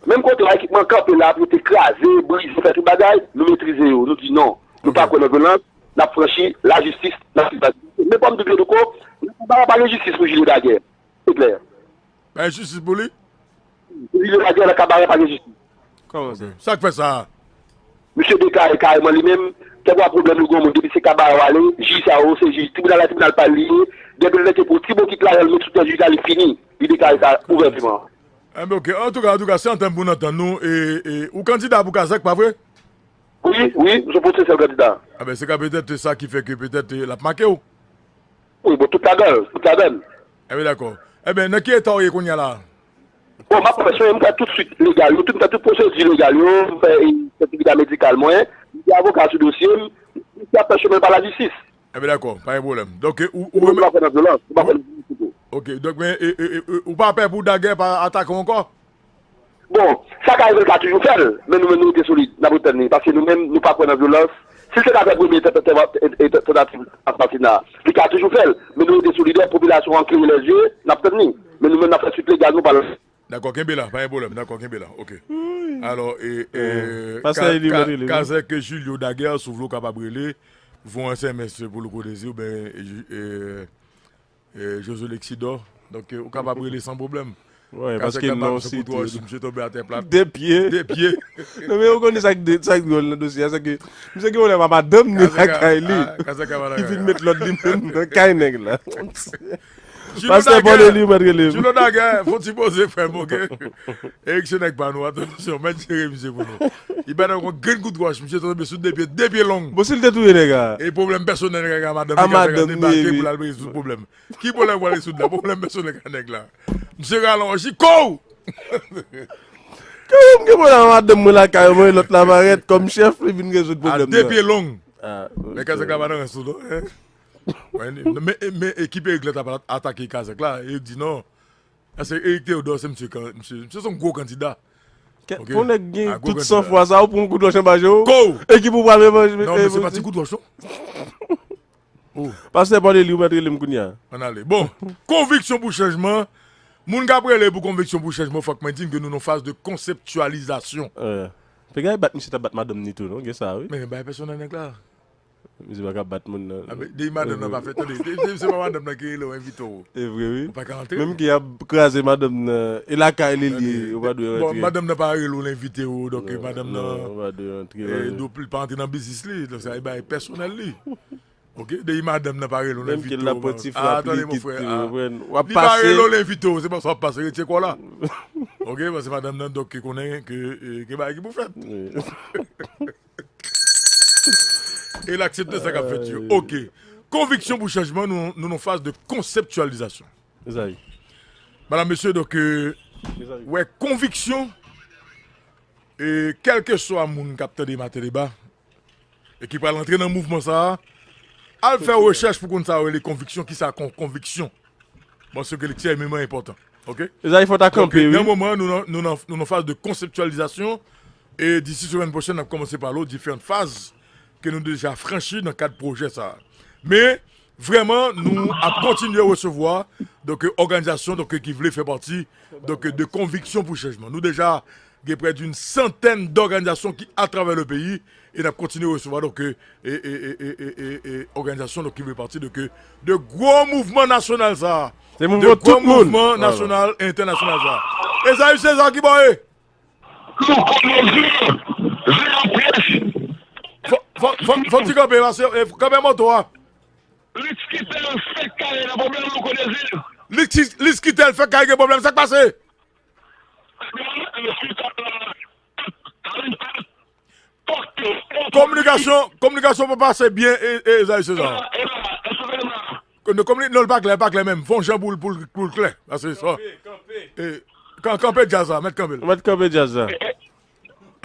Menm kote la, ekip mwen kanpe la, pou te kraze, brize, fè tout bagay, nou metrize yo. Nou di non. Nou pa kwè nan vyolans, n ap franchi lajistis, n ap suiv lajistis. Men fò m di w byen, Louko, nan kaba a pa gen jistis pou Julio Daguerre. Se klè. Pa gen jistis pou li? Li de lagè nan kabarè, pa gen jistis. Kòman sa? Sa k fè sa? Misye deklare kareman li menm, kèlkeswa pwoblèm li gen moun, depi se kabarè w ale, jij sa yo, se jij, tribinal la, tribinal pa l li ye, depi l mete pou ti bokit la, l met sou tèt jij la, li fini. Li deklare sa ouvèteman. Enben, ok. Antouka, antouka, se antann pou n antann nou, e, e, ou kandida pou Kazèk, pa vre? Wi, wi, m se potansyèl kandida. Enben, se ka petèt sa ki fè ke petèt, e, l ap make w. Wi, bon, tout ladan l, tout ladan l. Enben, dakò. Enben, nan ki eta w ye kounye a la? Bon, m ap fè swen, m fè tout swit legal yo, tout, m fè tout pwosedi legal yo, m fè, e, sètifika medikal mwen, m gen avoka sou dosye m, m ap fè chemen pa lajistis. Enben, dakò, pa gen pwoblèm. Donk, e, ou, ou... Nou pa fè nan vyolans, nou pa fè nan vyolans ditou. Ok, donk, men, e, e, e, e, ou pa pè pou Dagè pa atake w ankò? Bon, sa ka rive, l ka toujou fè l, men nou menm nou rete solid, n ap ret tann li, paske nou menm, nou pa kwè nan vyolans. Si l te ka fè premye tanta-, tanta-, e, e, tantativ asasina, li ka toujou fè l, men nou rete solidè, popilasyon an klere lèzye, n ap tann li. Men nou menm, n ap fè swit legal nou pa... Dakò, kenbe la, pa gen pwoblèm, dakò, kenbe la, ok. Alò, e, e, Ka-, Ka-, Kazèk Julio Daguerre, si w vle w kapab rele, voye yon S M S pou Louko Désir, oubyen, e, e, e, Josué Lexidor. Donk, e, ou kapab rele san pwoblèm. Wi, paske non, se kout wòch, misye tonbe atè plat. De pye. De pye. Non, men ou konnen sa k de-, sa k dwòl nan dosye a, se ke misye gen pwoblèm a madanm ni lakay li. Li vin met lòd li menm nan kay nèg la. Pastè Paul Eli, ou mèt rele m. Julo Daguerre, fò ti poze frè m, oke? Eric se nèg pa nou, atansyon, mèt jere misye pou nou. Li bay nan yon grenn kout wòch, misye tonbe sou de pye, de pye long. Bon, si l te touye nèg la. E pwoblèm pèsonèl nèg la, madanm li ka fè debake pou l al rezoud pwoblèm. Ki pwoblèm pou al rezoud la? Pwoblèm pèsonèl ak nèg la. Misye rale yon wòch, li kow! Kòm gen pwoblèm ak madanm mwen lakay mwen, lòt la parèt kòm chèf, li vin rezoud pwoblèm nan. A de pye long. Men kazèk la pa nan rans tou non. Men, men ekip Eric la t ap atake kazèk la, Eric di non. Paske Eric Theodore se misye, misye, misye se yon gwo kandida. Pou nèg gen tout sanfwa sa, ou pran yon kout wòch anba je w. Kow! Ekip ou pral evanjil. Non, men se pa ti kout wòch non. Pastè Paul Eli, ou mèt rele m kounye a. Ann ale. Bon, konviksyon pou chanjman. Moun k ap rele pou konviksyon pou chanjman, fòk mwen di n ke nou nan faz de konseptyalizasyon. Te gen yon bat misye t ap bat madanm ni tou non, gen sa wi. Men bagay pèsonèl nèg la. Misye pa ka bat moun nan. Depi madanm nan pa fè, tande, se pa madanm nan ki rele w envite w. E vre wi. Ou pa ka antre. Menm ki ap kraze madanm nan, e lakay li li, ou pa dwe rantre. Bon, madanm nan pa rele w l envite w, donk madanm nan, ou pa dwe rantre. Donk li pa antre nan biznis li, donk se bagay pèsonèl li. Oke, depi madanm nan pa rele w l envite w. Menm ke l ap pran ti frap likid tou, w ap pase. Li pa rele w l envite w, se paske w ap pase, retire kò w la. Oke, paske madanm nan donk ki konnen ke gen bagay ki pou fèt. E l aksepte sa k ap fèt yo. Oke. Konviksyon pou chanjman, nou, nou nan faz de konseptyalizasyon. Mezanmi. Madam, mesye, donk, wè, konviksyon, e kèlkeswa moun k ap tande Maten Deba, e ki pral antre nan mouvman sa a, al fè rechèch pou konn sa yo rele konviksyon, kisa kon konviksyon. Paske li ekstrèmeman enpòtan. Oke? Ezayi, fò w ta kanpe wi. Nan moman, nou nan, nou nan, nou nan faz de konseptyalizasyon, e disi semèn pwochèn, n ap kòmanse pale w diferan faz ke nou deja franchi nan kad pwojè sa a. Men, vrèman, nou ap kontinye resevwa, donk, òganizasyon, donk, ki vle fè pati, donk, de konviksyon pou chanjman. Nou deja gen près d'une centaine d'organisations ki atravè le peyi, e n ap kontinye resevwa, donk, e, e, e, òganizasyon, donk, ki fè pati, donk, de gwo mouvman nasyonal sa a. De gwo mouvman nasyonal e entènasyonal sa a. Ezayi Seza ki bò ye? Louko Désir, Zeyan Près. Fò, fò, fò, fò ti kanpe, paske, e, kanpe moto a. Ritz Kitel fèk kale nan pwoblèm Louko Désir. Ritz, Ritz Kitel fèk kale gen pwoblèm, sa k pase? Kominikasyon, kominikasyon pa pase byen, e, e, Ezayi Seza. Ke nou komini-, non, l pa klè, l pa klè menm. Fè yon jan pou l, pou l, pou l klè. Paske sa. Kanpe, kanpe. E, kan-, kanpe djaz la, mèt kanpe l. Mèt kanpe djaz la.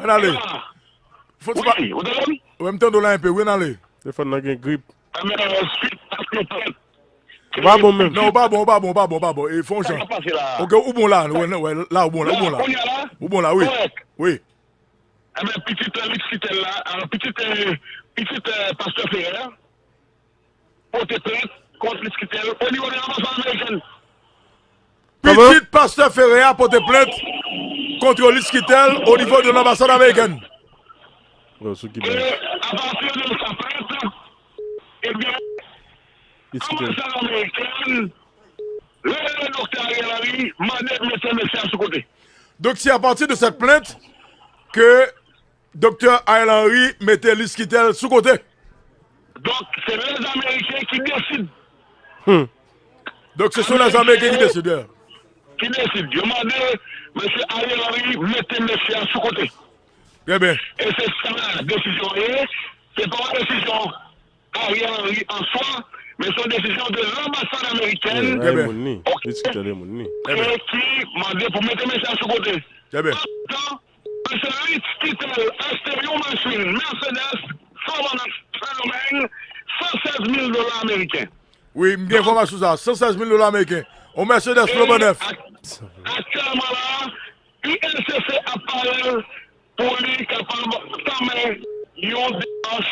Ann ale. Fò ti pa. Wi, ou tande m? Wi, m tande w la enpe, wi, ann ale. Telefòn nan gen grip. Ou pa bon menm. Non, ou pa bon, ou pa bon, ou pa bon, ou pa bon. E fè yon jan. Sa k ap pase la? Oke, ou bon la, wè, wè, la, ou bon la, ou bon la. Kounye a la? Ou bon la, wi. Kòrèk. Wi. Enben, pitit, eh, Ritz Kitel la, eh, pitit, eh, pitit, eh, pastè Ferrer pote plent kont Ritz Kitel o nivo de lanbasad amerikèn. Kòman? Pitit pastè Ferrer a pote plent kont Ritz Kitel o nivo de lanbasad amerikèn. Bon, sou ki baz? E apati de sa plent, ebyen, Ritz Kitel. Anbasad amerikèn rele Doktè Ariel Henry, mande mete mesye a sou kote. Donk, se apati de sèt plent ke Doktè Ariel Henry mete Ritz Kitel sou kote. Donk, se lèzameriken ki deside. Hmm. Donk, se sou lèzameriken ki deside. Ki deside. Yo mande mesye Ariel Henry mete mesye a sou kote. Trè byen. E se sa desizyon an ye. Se pa yon desizyon Ariel Henry an swa, men se yon desizyon de lanbasad amerikèn. Trè byen. Oke. Ritz Kitel e moun li. E ki mande pou mete mesye a sou kote. Trè byen. Antan, mesye Ritz Kitel achte yon machin Mercedes Salomon, Salomon, san sèz mil dola ameriken. Wi, m gen enfòmasyon sa, san sèz mil dola ameriken. Yon Mercedes flambannèf. Aktyèlman la, U L C C ap pale l pou li kapab tanmen yon demach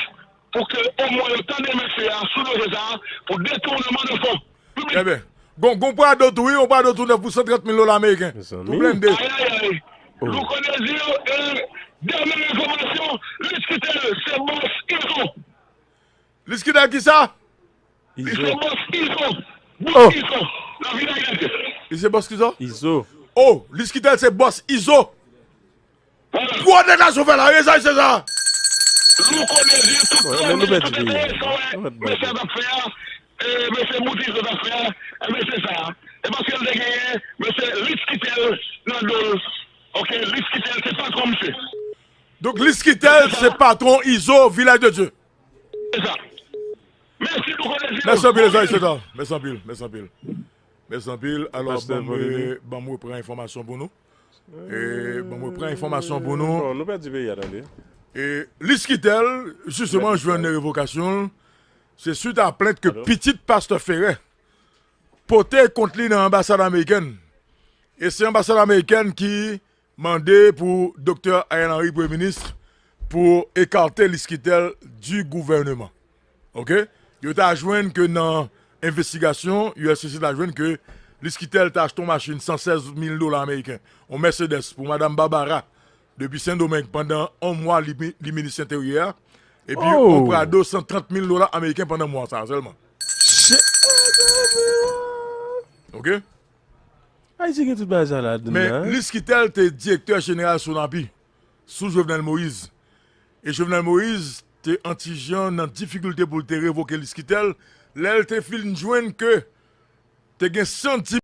pou ke omwen yo tande mesye a sou dosye sa a pou detouneman de fon. Trè byen. Gon, gon Prado tou, wi, yon Prado tou nèf pou san trant mil dola ameriken. Tou blende. Ayayay. Louko Désir, e dènye enfòmasyon, Ritz Kitel se bòs Izo. Ritz Kitel ki sa? Li se bòs Izo. Bòs Izo. Nan vil Ayiti. Li se bòs ki sa? Izo. Oh, Ritz Kitel se bòs Izo. Gwo nèg la sou fè la, Ezayi Seza. Louko Désir, tout lè nou pèdi peyi. Mesye a t ap fè a, e, mesye Boutizo t ap fè a, e, mesye sa a. E paske l te genyen mesye Liskitel nan do l. Oke, Liskitel se patwon misye. Donk, Liskitel se patwon Izo, Vilaj de Dye. Se sa. Mèsi pou konesans. Mèsi anpil, Ezra Isidor. Mèsi anpil, mèsi anpil. Mèsi anpil. Alò, ban m re- ban m repran enfòmasyon pou nou. E, ban m repran enfòmasyon pou nou. Bon, nou pèdi peyi a, tande. E, Liskitel, jisteman, jwenn revokasyon l. Se swit a plent ke pitit pastè Ferré pote kont li nan anbasad amerikèn. E se anbasad amerikèn ki mande pou Doktè Ariel Henry, Premye Minis, pou ekate Liskitel di gouvèneman. Oke? Yo ta jwenn ke nan envestigasyon, U S C C ta jwenn ke Liskitel ta achte yon machin san sèz mil dola ameriken, yon Mercedes pou Madanm Barbara, depi Sendomeng pandan yon mwa li, li minis enteryè a, epi yon Prado san trant mil dola ameriken pandan mwa sa a sèlman. Oke? Ayiti gen tout bagay sa ladan. Men Liskitel te direktè jeneral Sonapi sou Jovenel Moïse. E Jovenel Moïse te antijan nan difikilte pou l te revoke Liskitel lè l te fin jwenn ke te gen san di